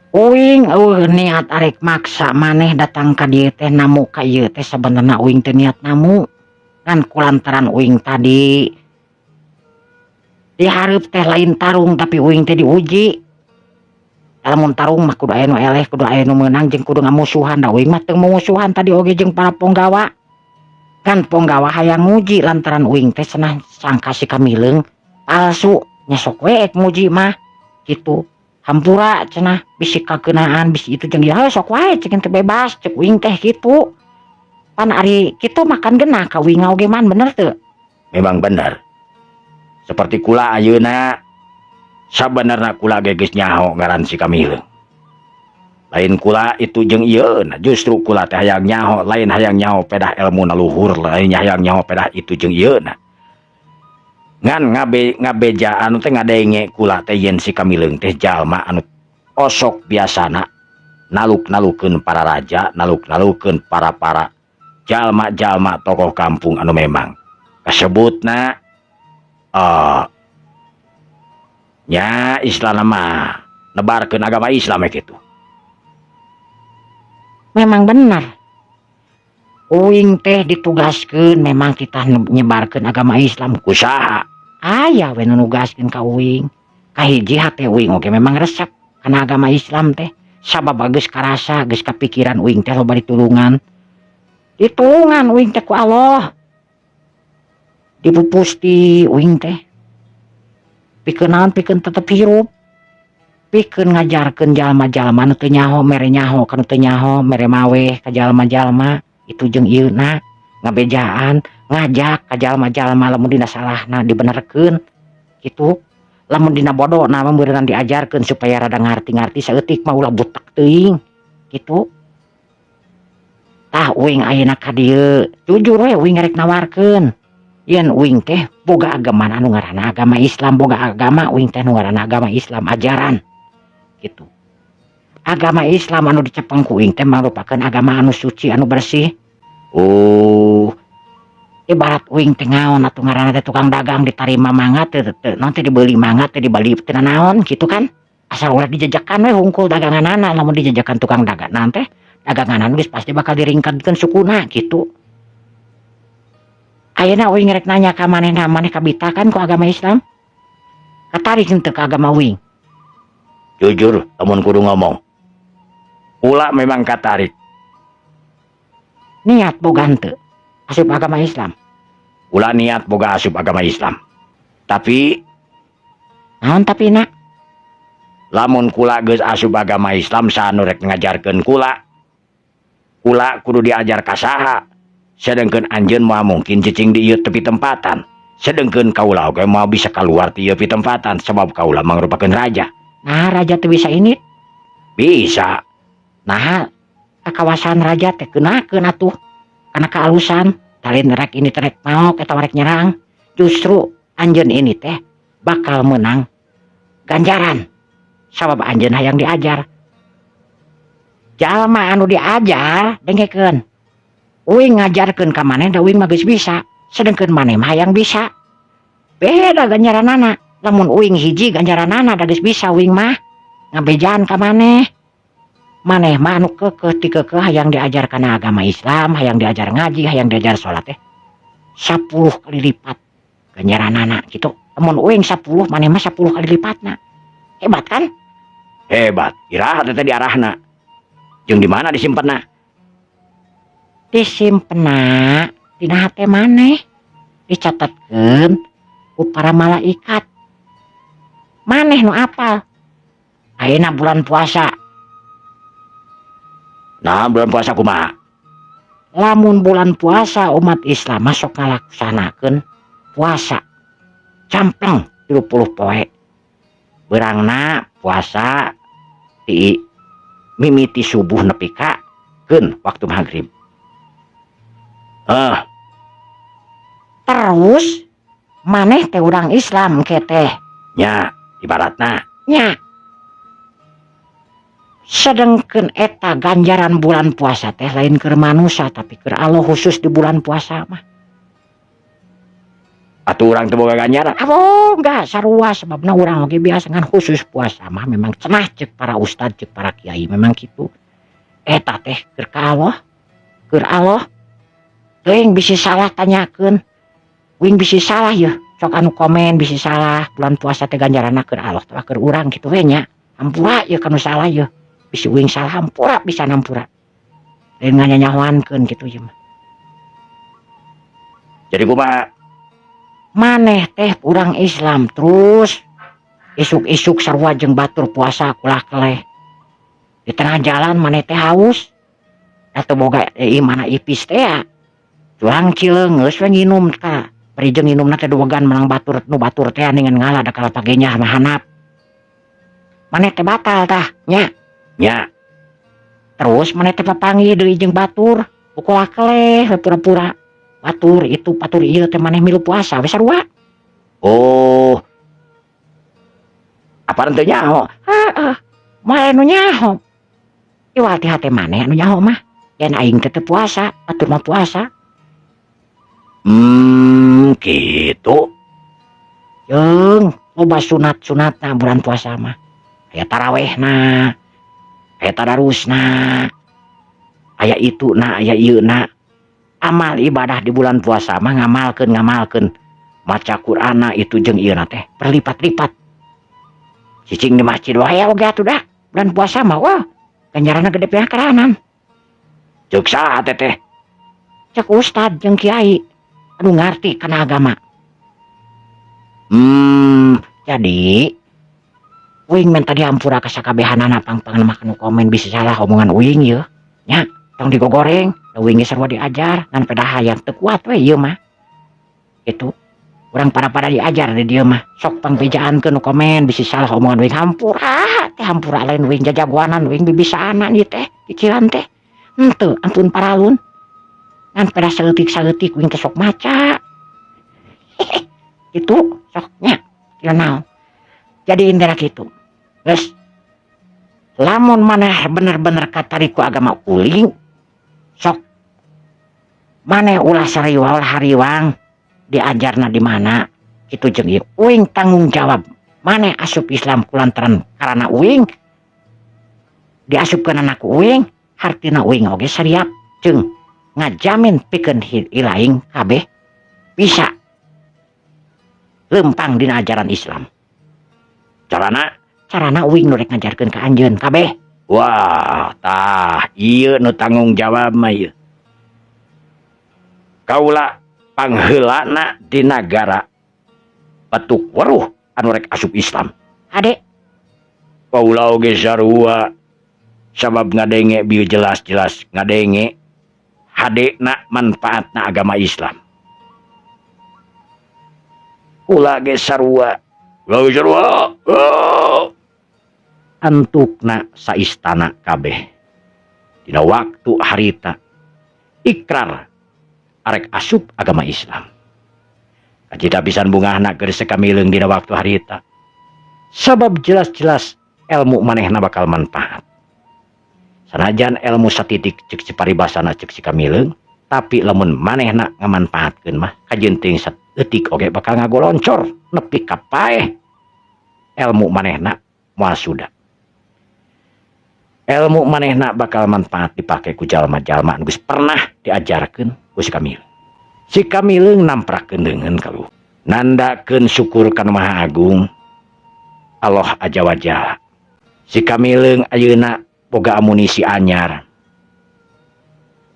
Uing euweuh niat arek maksa maneh datang ka dieu teh, namu ka ieu teh. Sabenerna uing teu niat namu. Ngan kulantaran uing tadi dihareup teh lain tarung, tapi uing teh diuji. Lamun tarung mah kudu aya nu eleh, kudu aya nu meunang, jeung kudu ngamusuhan. Da uing mah teu mumusuhan tadi oge jeung para ponggawa. Kan ponggawa hayang nguji, lantaran uing teh cenah sangka si Kamileung palsu nya, sok we ek muji mah kitu. Hampura cenah bisi kageunaan, bisi itu jeung ieu, sok wae cek teh, bebas cek uing teh kitu. Pan ari kitu makan genah ka uing oge man, bener teu? Memang bener. Seperti kula ayeuna, sabenerna kula ge geus nyaho ngaran si Kamileung. Lain kula itu jeung ieu, justru kula teh hayang nyaho, lain hayang nyaho pedah ilmu luhur, lain hayang nyaho pedah itu jeung ieu. Ngan ngabeja anu teh ngadenge kula teh yen si Kamileung teh jalma anu osok biasana naluk-nalukeun para raja, naluk-nalukeun para-para jalma-jalma tokoh kampung anu memang kasebutna nya istilahna mah nebarkeun agama Islam ya gitu. Memang benar. Uing teh ditugaskeun memang kita nyebarkeun agama Islam. Ku saha? Aya we nu nugaskeun ka uing. Kahiji, hate uing oge memang resep kana agama Islam teh. Sabab geus karasa, geus kapikiran uing teh loba ditulungan. Ditulungan uing teh ku Allah. Dipupusti uing teh. Pikeun naon? Pikeun tetep hirup. Pikeun ngajarkeun jalma-jalma nu teu nyaho, mere nyaho ka nu teu nyaho, mere maweh ka jalma-jalma itu jeung ieu na ngabejaan, ngajak ka jalma-jalma lamun dina salahna dibenerkeun kitu, lamun dina bodona mah beureunan diajarkeun supaya rada ngarti-ngarti saeutik mah, ulah butek teuing kitu. Tah, uing ayeuna ka dieu jujur we uing rek nawarkeun yen uing teh boga agama anu ngaranna agama Islam, boga agama uing teh nu ngaranna agama Islam, ajaran gitu. Agama Islam anu dicepeng ku uing teh merupakan agama anu suci, anu bersih. Oh, ibarat uing teh ngaon atuh ngaranna teh, tukang dagang ditarima mangga teu teu naon teh, dibeli mangga teh, dibeli teu naon gitu kan, asal ulah dijejekan we hungkul daganganana. Lamun dijejekan tukang dagangan teh, daganganan geus pasti bakal diringkadkeun sukuna gitu. Ayeuna uing rek nanya ka manehna, maneh kabita kan ku agama Islam? Katarik henteu ka agama uing? Jujur lamun kudu ngomong, kula memang katarik. Niat boga henteu asup agama Islam? Kula niat boga asup agama Islam. Tapi Naon tapi nak? Lamun kula geus asup agama Islam, saha nu rek ngajarkeun kula? Kula kudu diajar ka saha? Sedengkeun anjeun moal mungkin cicing di ieu tepi tempatan. Sedengkeun kaula oge moal bisa keluar ti ieu tempatan sebab kaula mangrupakeun raja. Nah, raja teu bisa ini? Bisa. Nah, kawasan raja teh keunakeun atuh kana kealusan. Lain rek ini teh rek maok eta rek nyerang. Justru anjeun ini teh bakal menang ganjaran sabab anjeun hayang diajar. Jalma anu diajar, dengekeun, uing ngajarkeun ka maneh da uing mah geus bisa, sedengkeun maneh mah hayang bisa. Beda ganjaranana. Lamun uing hiji ganjaranana, da geus bisa uing mah ngabejaan ka maneh. Maneh mah anu keukeuh ti keukeuh hayang diajar kana agama Islam, hayang diajar ngaji, hayang diajar salat teh 10 kali lipat ganjaranana gitu. Lamun uing 10, maneh mah 10 kali lipatna. Hebat kan? Hebat. Iraha teh diarahna? Jeung di mana disimpenna? Disimpenna dina hate maneh, dicatatkeun ku para malaikat, maneh nu apal. Ayeuna bulan puasa. Nah, bulan puasa kumaha? Lamun bulan puasa, umat Islam masuk ngalaksanakeun puasa campleng. 30 poe. Beurangna puasa ti mimiti subuh nepi ka keun waktu maghrib. Ah. Terus maneh teh urang Islam ke teh. Nya, ibaratna. Nya. Sedengkeun eta ganjaran bulan puasa teh lain keur manusia tapi keur Allah khusus di bulan puasa mah. Atuh urang teu boga ganjaran. Abo enggak sarua sebabna urang oge biasa ngan khusus puasa mah memang cenah ceuk para ustad ceuk para kiai memang kitu. Eta teh keur ka Allah, keur Allah. Teuing bisi salah tanyakeun. Uing bisi salah yeuh, sok anu komen bisi salah bulan puasa teh ganjaranna keur Allah teh keur urang kitu we nya. Hampura yeuh kanu salah yeuh. Bisi uing salah hampura pisan hampura. Lain nganyanyahoankeun kitu ieu mah. Jadi kumaha? Maneh teh urang Islam terus isuk-isuk sarua jeung batur puasa kulah keleh. Di tengah jalan maneh teh haus. Atuh boga imana ipis teh ya. Culang cileung geus we nginum ka. Bari jeung nginumna teh duwegan menang batur nu batur teh ningan ngala da kalapa genyah mah hanap. Maneh teh batal tah nya. Nya. Terus maneh teh papanggih deui jeung batur, kulah keleh we pura-pura. Batur itu batur ieu teh maneh milu puasa we sarua. Oh. Apaan teu nyaho? Heeh. Moal nu nyaho. Iwal ti hate maneh anu nyaho mah. Yen aing teh teu puasa, batur mah puasa. Gitu. Jeung loba sunat-sunatna bulan puasa mah. Aya tarawehna, aya tadarusna, aya ituna, aya ieuna. Amal ibadah di bulan puasa mah ngamalkeun maca Qur'anna itu jeung ieuna teh berlipat-lipat. Cicing di masjid wae oge atuh dah. Bulan puasa mah wah ganjaranna gede piakaranan. Ceuk saha teh teh? Cek ustad jeung kiai anu ngarti kana agama. Jadi uing minta dihampura ka sakabehanana pang-pang mah nu komen bisa salah omongan uing yeuh. Nya, tong digogoreng, da uing ge sarua diajar ngan pedah hayang teu kuat we ieu mah. Kitu. Urang pada-pada diajar di dieu mah. Sok pangbejaankeun nu komen bisa salah omongan uing hampura teh hampura lain uing jajagoanan uing bibisaanan ieu teh cicilan teh. Henteu ampun paralun. Ngan pedah saeutik-saeutik uing teh sok maca. Kitu sok nya kieu naon. Jadi intina kitu. Geus lamun maneh bener-bener katarik ku agama uling sok maneh ulah sariwa ulah hariwang diajarna di mana kitu jeung ieu uing tanggung jawab maneh asup Islam kulantaran karana uing diasupkeun ku uing hartina uing oge sariap jeung ngajamin pikeun ilaing kabeh bisa lempang dina ajaran Islam. Carana? Carana uing nu rek ngajarkeun ka anjeun kabeh. Wah, tah ieu nu tanggung jawab mah ieu. Kaula pangheulana di nagara Batuk Weruh anu rek asup Islam. Ade. Kaula oge sarua sabab ngadenge bieu jelas-jelas ngadenge hadena manfaatna agama Islam. Kula ge sarua. Kula ge sarua. Oh. Antukna saistana kabeh. Dina waktu harita ikrar arek asup agama Islam. Kacita pisan bungahna keur sakamileung dina waktu harita. Sabab jelas-jelas ilmu manehna bakal manfaat. Sanajan ilmu satitik ceuk si paribasana ceuk si kamileung, tapi lamun manehna ngamanfaatkeun mah kajeun teuing saeutik oge bakal ngagoloncor nepi ka paeh ilmu manehna moal suda. Ilmu manehna bakal manfaat dipake ku jalma-jalma anu geus pernah diajarkeun ku si kamileung. Si kamileung namprakeun leungeun kaluhur, nandakeun syukur ka Nu Maha Agung Allah aja wajah. Si kamileung ayeuna boga amunisi anyar.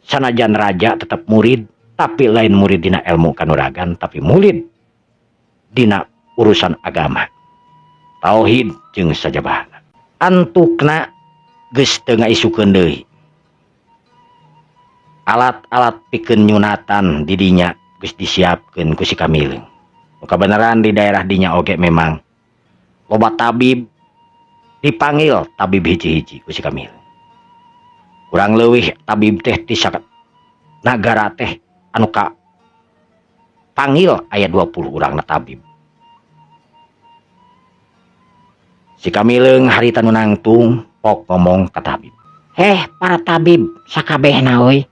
Sanajan raja tetap murid, tapi lain murid dina ilmu kanuragan, tapi murid dina urusan agama, tauhid jeung sajabahna. Antukna geus teu ngaisukeun deui. Alat-alat pikeun nyunatan di dinya geus disiapkeun ku si kamileung. Kebenaran di daerah dinya oge memang loba tabib, dipanggil tabib hiji-hiji ku si Kamileung. Kurang leuwih tabib teh ti nagara teh anu ka panggil aya 20 urang na tabib. Si Kamileung harita nu nangtung pok ngomong ka tabib. Heh, para tabib sakabehna euy.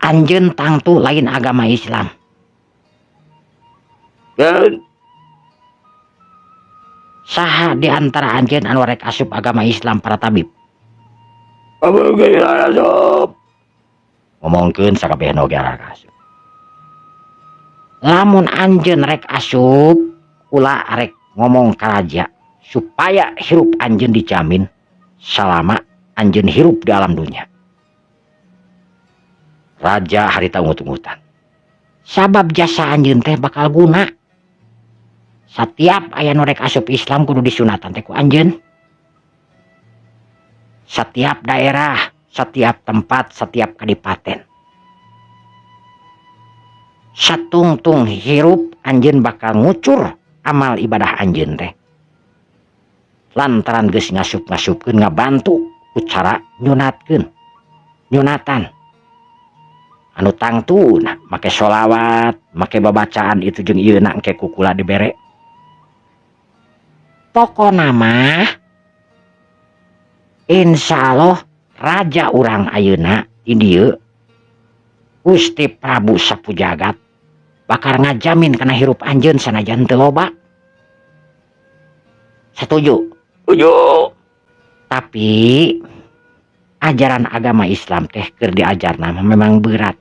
Anjeun tangtu lain agama Islam. Dan saha di antara anjeun anu rek asup agama Islam para tabib? Asup. Ngomongkeun sakabehna oge arek asup. Lamun anjeun rek asup, kula rek ngomong ka raja supaya hirup anjeun dijamin selama anjeun hirup di alam dunia. Raja harita ungut-ungutan. Sabab jasa anjeun teh bakal guna. Setiap aya nu rek asup Islam kudu disunatan teh ku anjeun. Setiap daerah, setiap tempat, setiap kadipaten. Satungtung hirup anjeun bakal ngucur amal ibadah anjeun teh. Lantaran geus ngasup-ngasupkeun ngabantu ku cara nyunatkeun. Nyunatan. Anu tangtuna make sholawat, make babacaan itu jeung ieu na engke ku kula dibere. Pokona mah insya Allah raja urang ayeuna di dieu Gusti Prabu Sapujagat bakal ngajamin kana hirup anjeun sanajan teu loba. Setuju? Setuju. Tapi ajaran agama Islam teh keur diajarna mah memang berat.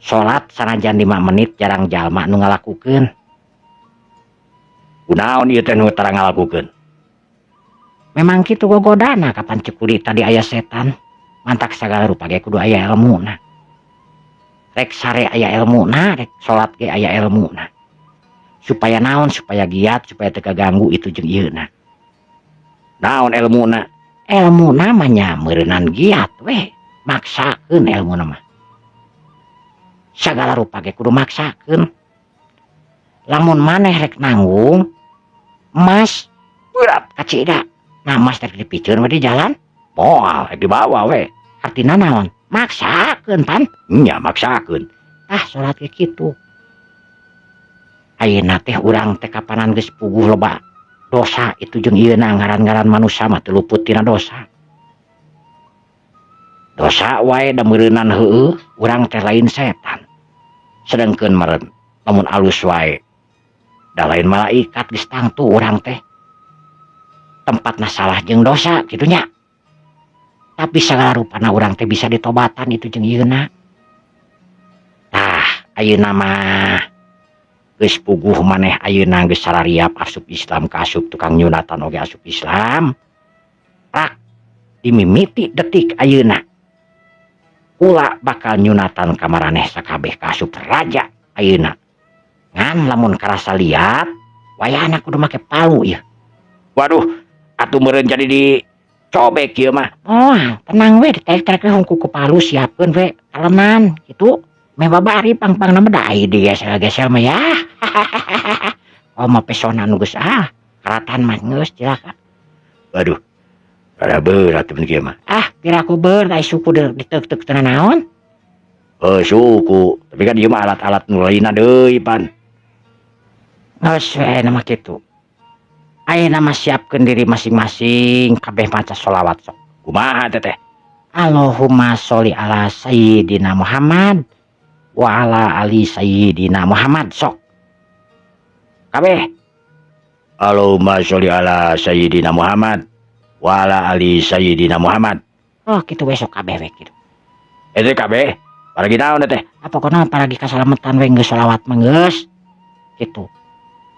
Salat sanajan 5 menit jarang jalma nu ngalakukeun. Kunaon ieu teh nu tara ngalakukeun? Memang kitu gogodana kapan cekuli tadi aya setan. Mantak sagala rupa ge kudu aya elmuna. Rek sare aya elmuna, rek salat ge aya elmuna. Supaya naon? Supaya giat, supaya teu kaganggu itu jeung ieuna. Naon elmuna? Elmuna mah nya meureunan giat weh, maksakeun elmuna mah. Sagala rupa ge kudu maksakeun. Lamun maneh rek nanggung emas berat kacida. Nah, emas rek dipiceun we di jalan, moal rek dibawa we. Artina naon? Maksakeun pan? Nya maksakeun. Tah salat ge kitu. Ayeuna teh urang teh kapanan geus puguh loba dosa itu jeung ieuna ngaran-ngaran manusia mah teu luput tina dosa. Dosa wae da meureunan heueuh, urang teh lain setan. Sedengkeun meureun lamun alus wae da lain malaikat geus tangtu urang teh. Tempatna salah jeung dosa kitu nya. Tapi sagala rupana urang teh bisa ditobatan itu jeung ieuna. Tah, ayeuna mah geus puguh maneh ayeuna geus sarariap asup Islam ka asup tukang nyunatan oge asup Islam. Rak dimimiti detik ayeuna. Kula bakal nyunatan ka maraneh sakabeh ka asup raja ayeuna. Ngan lamun karasa liat, wayahna kudu make palu ieu. Waduh, atuh meureun jadi dicobek ieu mah. Oh, tenang we, ditarik-tarik we hungku ku palu siapkeun we talenan kitu. Meh babari pang-pangna mah da ai digesel-gesel mah ya. Oh, mah pesona nu geus ah, karatan mah geus cilaka. Waduh. Rada berat mun kieu mah. Ah, piraku berat ai suku diteuk-teuk teu naon? Oh, suku. Tapi kan ieu mah alat-alat nu lainna deui pan. Geus we ayeuna mah kitu. Ayeuna mah siapkeun diri masing-masing kabeh maca sholawat sok. Kumaha teh teh? Allahumma sholli ala sayyidina Muhammad wa ala ali sayyidina Muhammad sok. Kabeh. Allahumma sholli ala sayyidina Muhammad wa ala ali sayyidina Muhammad. Oh, kitu we sok kabeh we kitu. Eta kabeh. Paragi naon teh? Ah, pokona paragi kasalametan we geus sholawat mah geus. Kitu.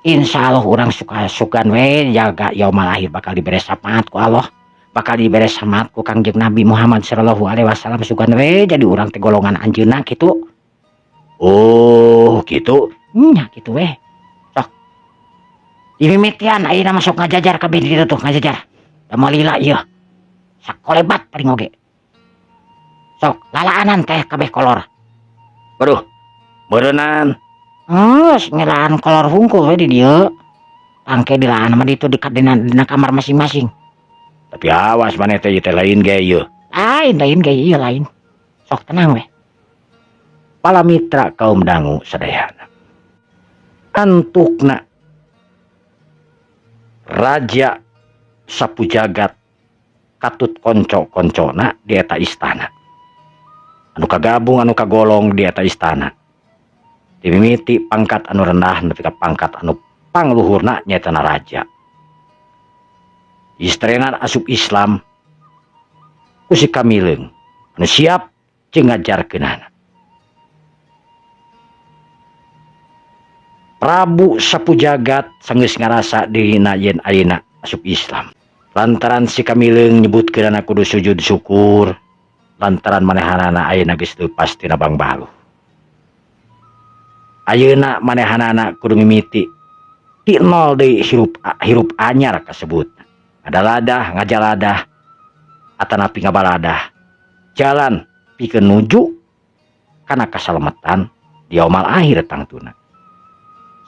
Insya Allah urang suka sugan we jaga yaumul akhir bakal dibere syafaat ku Allah, bakal dibere syafaat ku Kangjeng Nabi Muhammad sallallahu alaihi wasallam sugan we jadi urang teh golongan anjeunna kitu. Oh, kitu. Nya kitu we. Sok. Dimimitian ayeuna masuk ngajajar kabeh di ditu tuh ngajajar. Da moal lila ieu. Sakolebat paling oge. Sok lalaanan teh kabeh kolor. Waduh, meureunnan Geus ngelaan kolor hungkul we di dieu. Tangke dilaan mah ditu di dina kamar masing-masing. Tapi awas maneh teh ieu teh lain ge ieu. Lain lain ge ieu lain. Sok tenang we. Pala mitra kaum dangu sadayana. Antukna Raja Sapu Jagat katut konco-koncona di eta istana. Anu kagabung anu kagolong di eta istana. Dimimiti pangkat anu rendah nepi ka pangkat anu pangluhurna nyaeta raja. Istrena asup Islam ku si Kamileung anu siap jeung ngajarkeunana. Prabu Sapu Jagat sanggeus ngarasa dirina yen ayeuna asup Islam. Lantaran si Kamileung nyebutkeunana kudu sujud syukur lantaran manehanana ayeuna geus leupas tina bangbaluh. Ayeuna manehanana kudu mimiti ti nol deui hirup anyar kasebut. Ngadalah ngajaladah atanapi ngabaladah jalan pikeun nuju kana kasalametan di yaumul akhir tangtuna.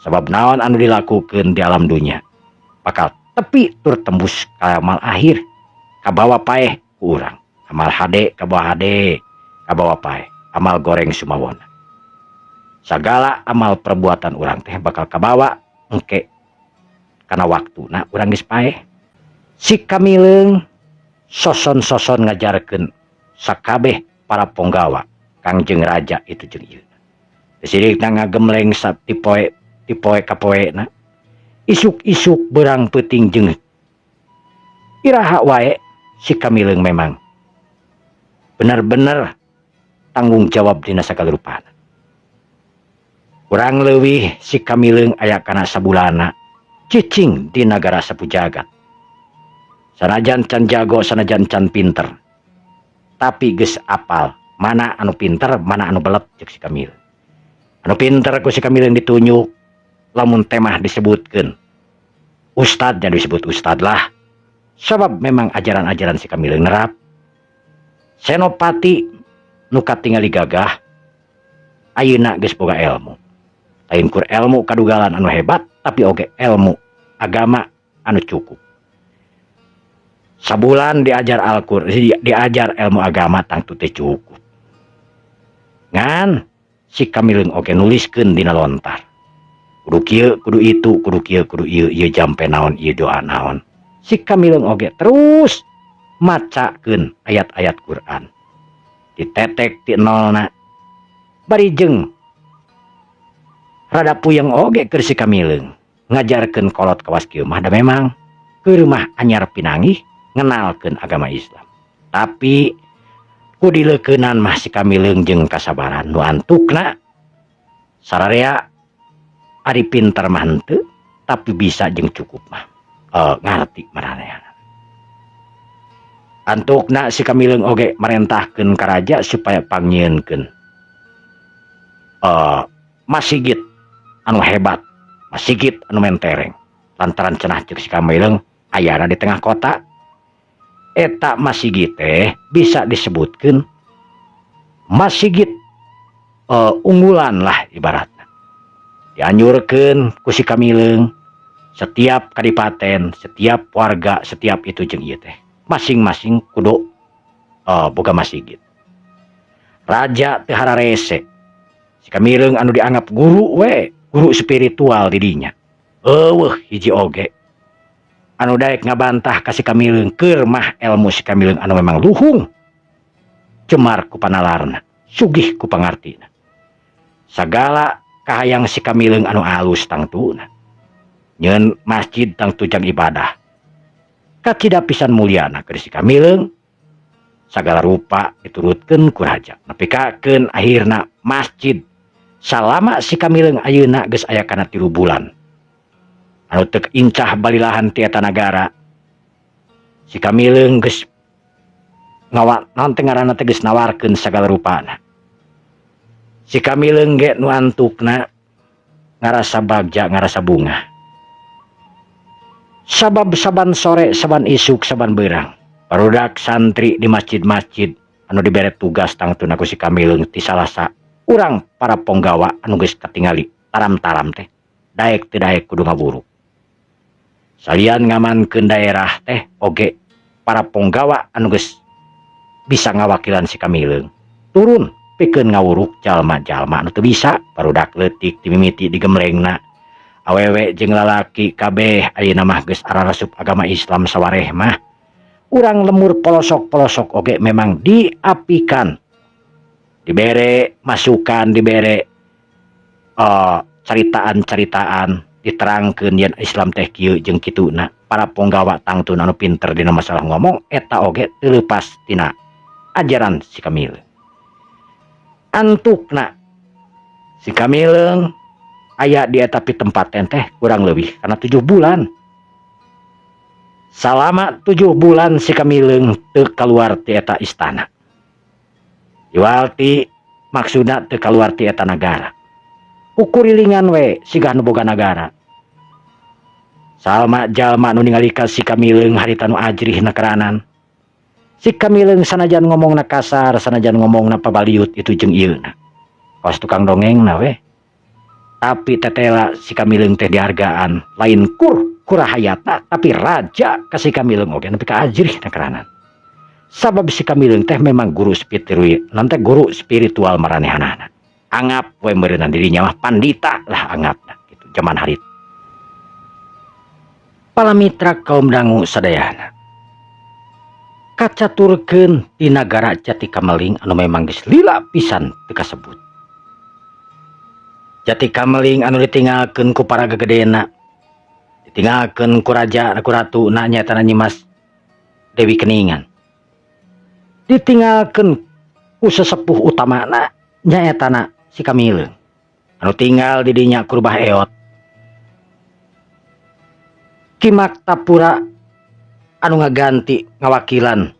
Sabab naon anu dilakukeun di alam dunya bakal tepi tur tembus ka yaumul akhir, kabawa paeh ku urang. Amal hade kabawa hade, kabawa paeh, amal goreng sumawona. Sagala amal perbuatan urang teh bakal kabawa engke kana waktuna urang geus paeh. Si Kamileung soson-soson ngajarkeun sakabeh para ponggawa Kangjeng Raja itu jeung ieu. Sirikna ngagemleng satipoe tipoe kapoena. Isuk-isuk berang peuting jeung iraha wae si Kamileung memang bener-bener tanggung jawab dina sagala rupana. Kurang leuwih si Kamileung aya kana sabulana cicing di nagara Sapu Jagat. Sanajan can jago, sanajan can pinter, tapi geus apal mana anu pinter, mana anu belet ceuk si Kamileung. Anu pinter ku si Kamileung ditunjuk, lamun temah disebutkeun ustadnya disebut ustad lah, sabab memang ajaran-ajaran si Kamileung nerap. Senopati nu katingali gagah ayeuna geus boga ilmu. Lain kur ilmu kadugalan anu hebat, tapi oge ilmu agama anu cukup. Sabulan diajar Al-Qur'an, diajar ilmu agama tangtu teh cukup. Ngan si Kamileung oge nuliskeun dina lontar. Kudu kieu, kudu itu, kudu kieu, kudu ieu, ieu jampe naon, ieu doa naon. Si Kamileung oge terus macakeun ayat-ayat Quran. Ditetek ti nolna. Bari jeung rada puyeng oge keur si Kamileung ngajarkeun kolot kawas kieu mah da memang keur mah anyar pinanggih ngenalkeun agama Islam. Tapi ku dileukeunan mah si Kamileung jeung kasabaran nu antukna sararea ari pinter mah henteu, tapi bisa jeung cukup mah ngarti maranehanna. Antukna si Kamileung oge marentahkeun ka raja supaya pangnyieunkeun masigit anu hebat, masigit anu mentereng. Lantaran cenah ceuk si Kamileung ayana di tengah kota. Eta masigit teh bisa disebutkeun masigit unggulan lah ibaratna. Dianjurkeun ku si Kamileung setiap kadipaten, setiap warga, setiap itu jeung ieu teh masing-masing kudu boga masigit. Raja teu hararese. Si Kamileung anu dianggap guru we, guru spiritual di dinya. Eueuh hiji oge anu daek ngabantah ka si Kamileung keur mah ilmu si Kamileung anu memang luhung. Cemar ku panalarna, sugih ku pangartina. Sagala kahayang si Kamileung anu alus tangtuna. Nyeun masjid tangtu jang ibadah. Kacida pisan mulyana keur si Kamileung. Sagala rupa diturutkeun ku raja. Nepi kakeun akhirna masjid salama si Kamileung ayeuna geus aya kana 3 bulan. Anu teu incah balilahan ti eta nagara. Si Kamileung geus ngawa naon teh ngaranna teh geus nawarkeun sagala rupana. Si Kamileung ge nu antukna ngarasa bagja, ngarasa bungah. Sabab saban sore, saban isuk, saban beurang, barudak santri di masjid-masjid anu dibere tugas tangtuna ku si Kamileung ti salasa urang para ponggawa anu geus katingali Taram-taram teh daek teu daek kudu ngawuruk. Salian ngamankeun daerah teh oge para ponggawa anu geus bisa ngawakilan si Kamileung turun pikeun ngawuruk jalma-jalma anu teu bisa barudak leutik dimimiti digemlengna awewe jeung lalaki kabeh ayeuna mah geus ararasup agama Islam sawareh mah urang lemur pelosok-pelosok oge memang diapikan dibere masukan dibere caritaan-caritaan diterangkeun yen Islam teh kieu jeung kituna para ponggawa tangtuna anu pinter dina masalah ngomong eta oge teu leupas tina ajaran si Kamileung. Antukna si Kamileung aya di eta tempat teh kurang lebih karena 7 bulan. Salama 7 bulan si Kamileung teu kaluar ti eta istana. Iwalti maksudna teu kaluar ti eta nagara. Kukurilingan we sigah nu boga nagara. Salma jalma nu ningali ka si Kamileung harita nu ajrih nakeranan. Si Kamileung sanajan ngomongna kasar, sanajan ngomongna pabaliut itu jeung ieuna. Kawas tukang dongengna we. Tapi tetela si Kamileung teh dihargaan lain kur kurahayatna tapi raja ka si Kamileung oge nepi ka ajrih nakeranan. Sabab si Kamileung teh memang guru spiritual, nanti guru spiritual maranehanana. Anggap we meureunna dirinya mah pandita lah anggapna gitu zaman harita. Para mitra kaum dangu sadayana. Kacaturkeun di nagara Jati Kameling anu memang geus lila pisan teu kasebut. Jati Kameling anu ditinggalkeun ku para gegedena, ditinggalkeun ku raja ku ratuna nyaeta Nyimas Dewi Keningan. Ditinggalkeun ku sesepuh utamana nyaeta si Kamileung. Anu tinggal di dinya ku Rubah Eot. Ki Maktapura anu ngaganti ngawakilan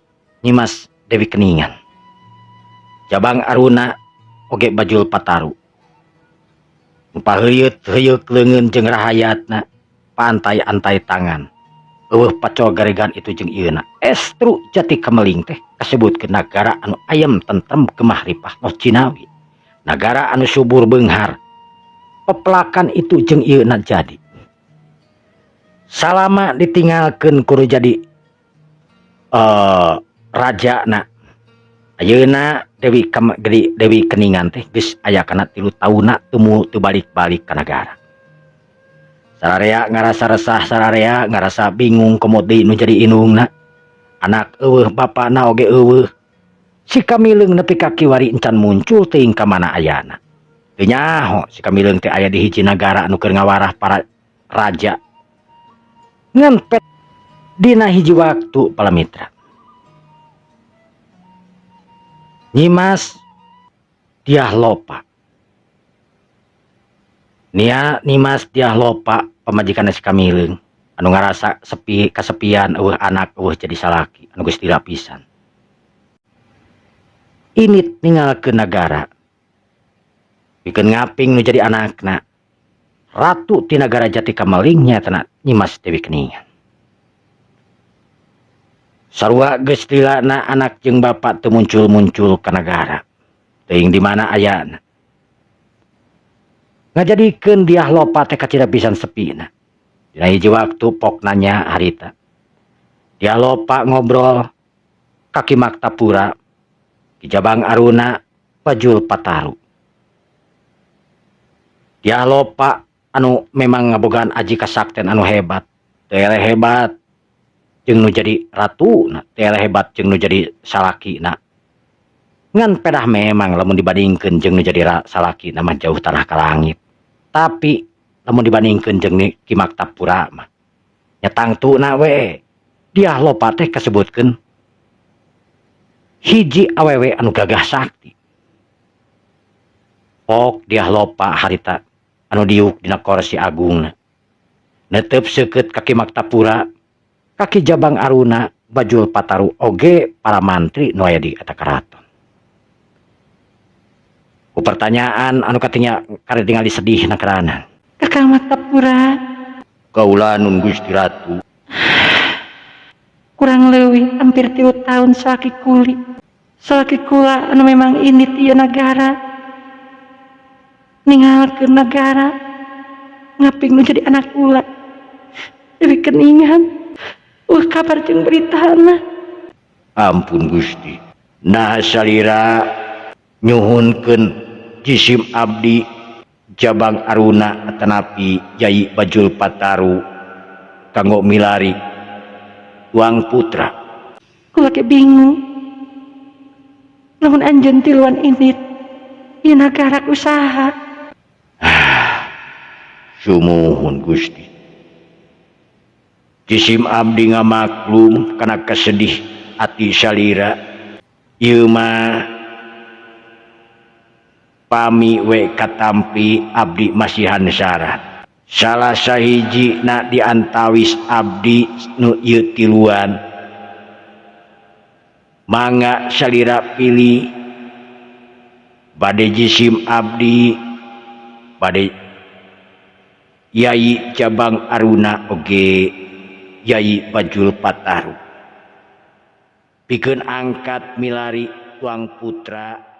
Nyimas Dewi Keningan. Jabang Aruna oge Bajul Pataru. Paheuyeup-heuyeuk leungeun jeung rahayatna, pantai-antai tangan. Eueuh pacol garegan itu jeung ieuna. Estru Jati Kameling teh kasebutkeun nagara anu ayem tentrem gemah ripah loh jinawi. Nagara anu subur beunghar. Pepelakan itu jeung ieuna jadi. Salama ditinggalkeun kudu jadi raja na. Ayeuna Dewi Dewi Keningan teh geus aya kana 3 taunna teu balik-balik ka nagara. Sararea ngarasa resah, sararea ngarasa bingung komo deui nu jadi indungna. Anak eueuh, bapana oge eueuh. Si Kamileung nepi ka kiwari encan muncul teuing ka mana ayana. Teu nyaho si Kamileung teh aya di hiji nagara anu keur ngawarah para raja. Ngan pet dina hiji waktu para mitra. Nyimas Dyah Lopa. Nia Nyimas Dyah Lopa pamajikan si Kamileung anu ngarasa sepi kasepian eueuh anak eueuh jadi salaki anu geus lila pisan. Init ninggalkeun nagara. Pikeun ngaping nu jadi anakna. Ratu ti nagara Jati Kameling nyaeta Nyimas Dewi Keningan. Sarua geus lilana anak jeung bapak teu muncul-muncul ka nagara. Teuing di mana ayana. Ngajadikeun Dyah Lopa teh kacida pisan sepina. Dina hiji waktu pok nanya harita. Dyah Lopa ngobrol ka Ki Maktapura, Ki Jabang Aruna, Bajul Pataru. Dyah Lopa anu memang ngabogaan aji kasakten anu hebat, teu eleh hebat jeung nu jadi ratu na, teu eleh hebat jeung nu jadi salaki na. Ngan pedah memang lamun dibandingkeun jeung nu jadi salaki na mah jauh tanah ka langit. Tapi lamun dibandingkeun jeung Ki Maktapura mah nya tangtuna we Dyah Lopa teh kasebutkeun hiji awewe anu gagah sakti. Pok Dyah Lopa harita anu diuk dina korsi agungna. Netep seukeut ka Ki Maktapura, ka Ki Jabang Aruna, Bajul Pataru oge para mantri nu aya di eta karaton. Ku pertanyaan anu katinga kare tingali sedih na keranan. Kakang Maktapura. Kaula nun Gusti Ratu. Kurang leuwih hampir 3 tahun salaki kuli. Salaki kula anu memang ini ieu nagara. Ninggalkeun nagara ngaping nu jadi anak kula. Dewi keningan. Wah kabar jeung beritana. Ampun Gusti. Nah salira nyuhunkeun jisim abdi Jabang Aruna atanapi Yai Bajul Pataru kanggo milari tuang putra. Kula ge bingung. Lamun anjeun tiluan indit, ieu nagara usaha. Sumuhun Gusti. Jisim abdi ngamaklum kana kesedih ati salira. Ieu mah pami we katampi abdi masihan syarat. Salah sahiji na diantawis abdi nu ieu tiluan. Mangga salira pilih bade jisim abdi bade Yai Jabang Aruna oge Yai Bajul Pataru. Pikeun angkat milari tuang putra.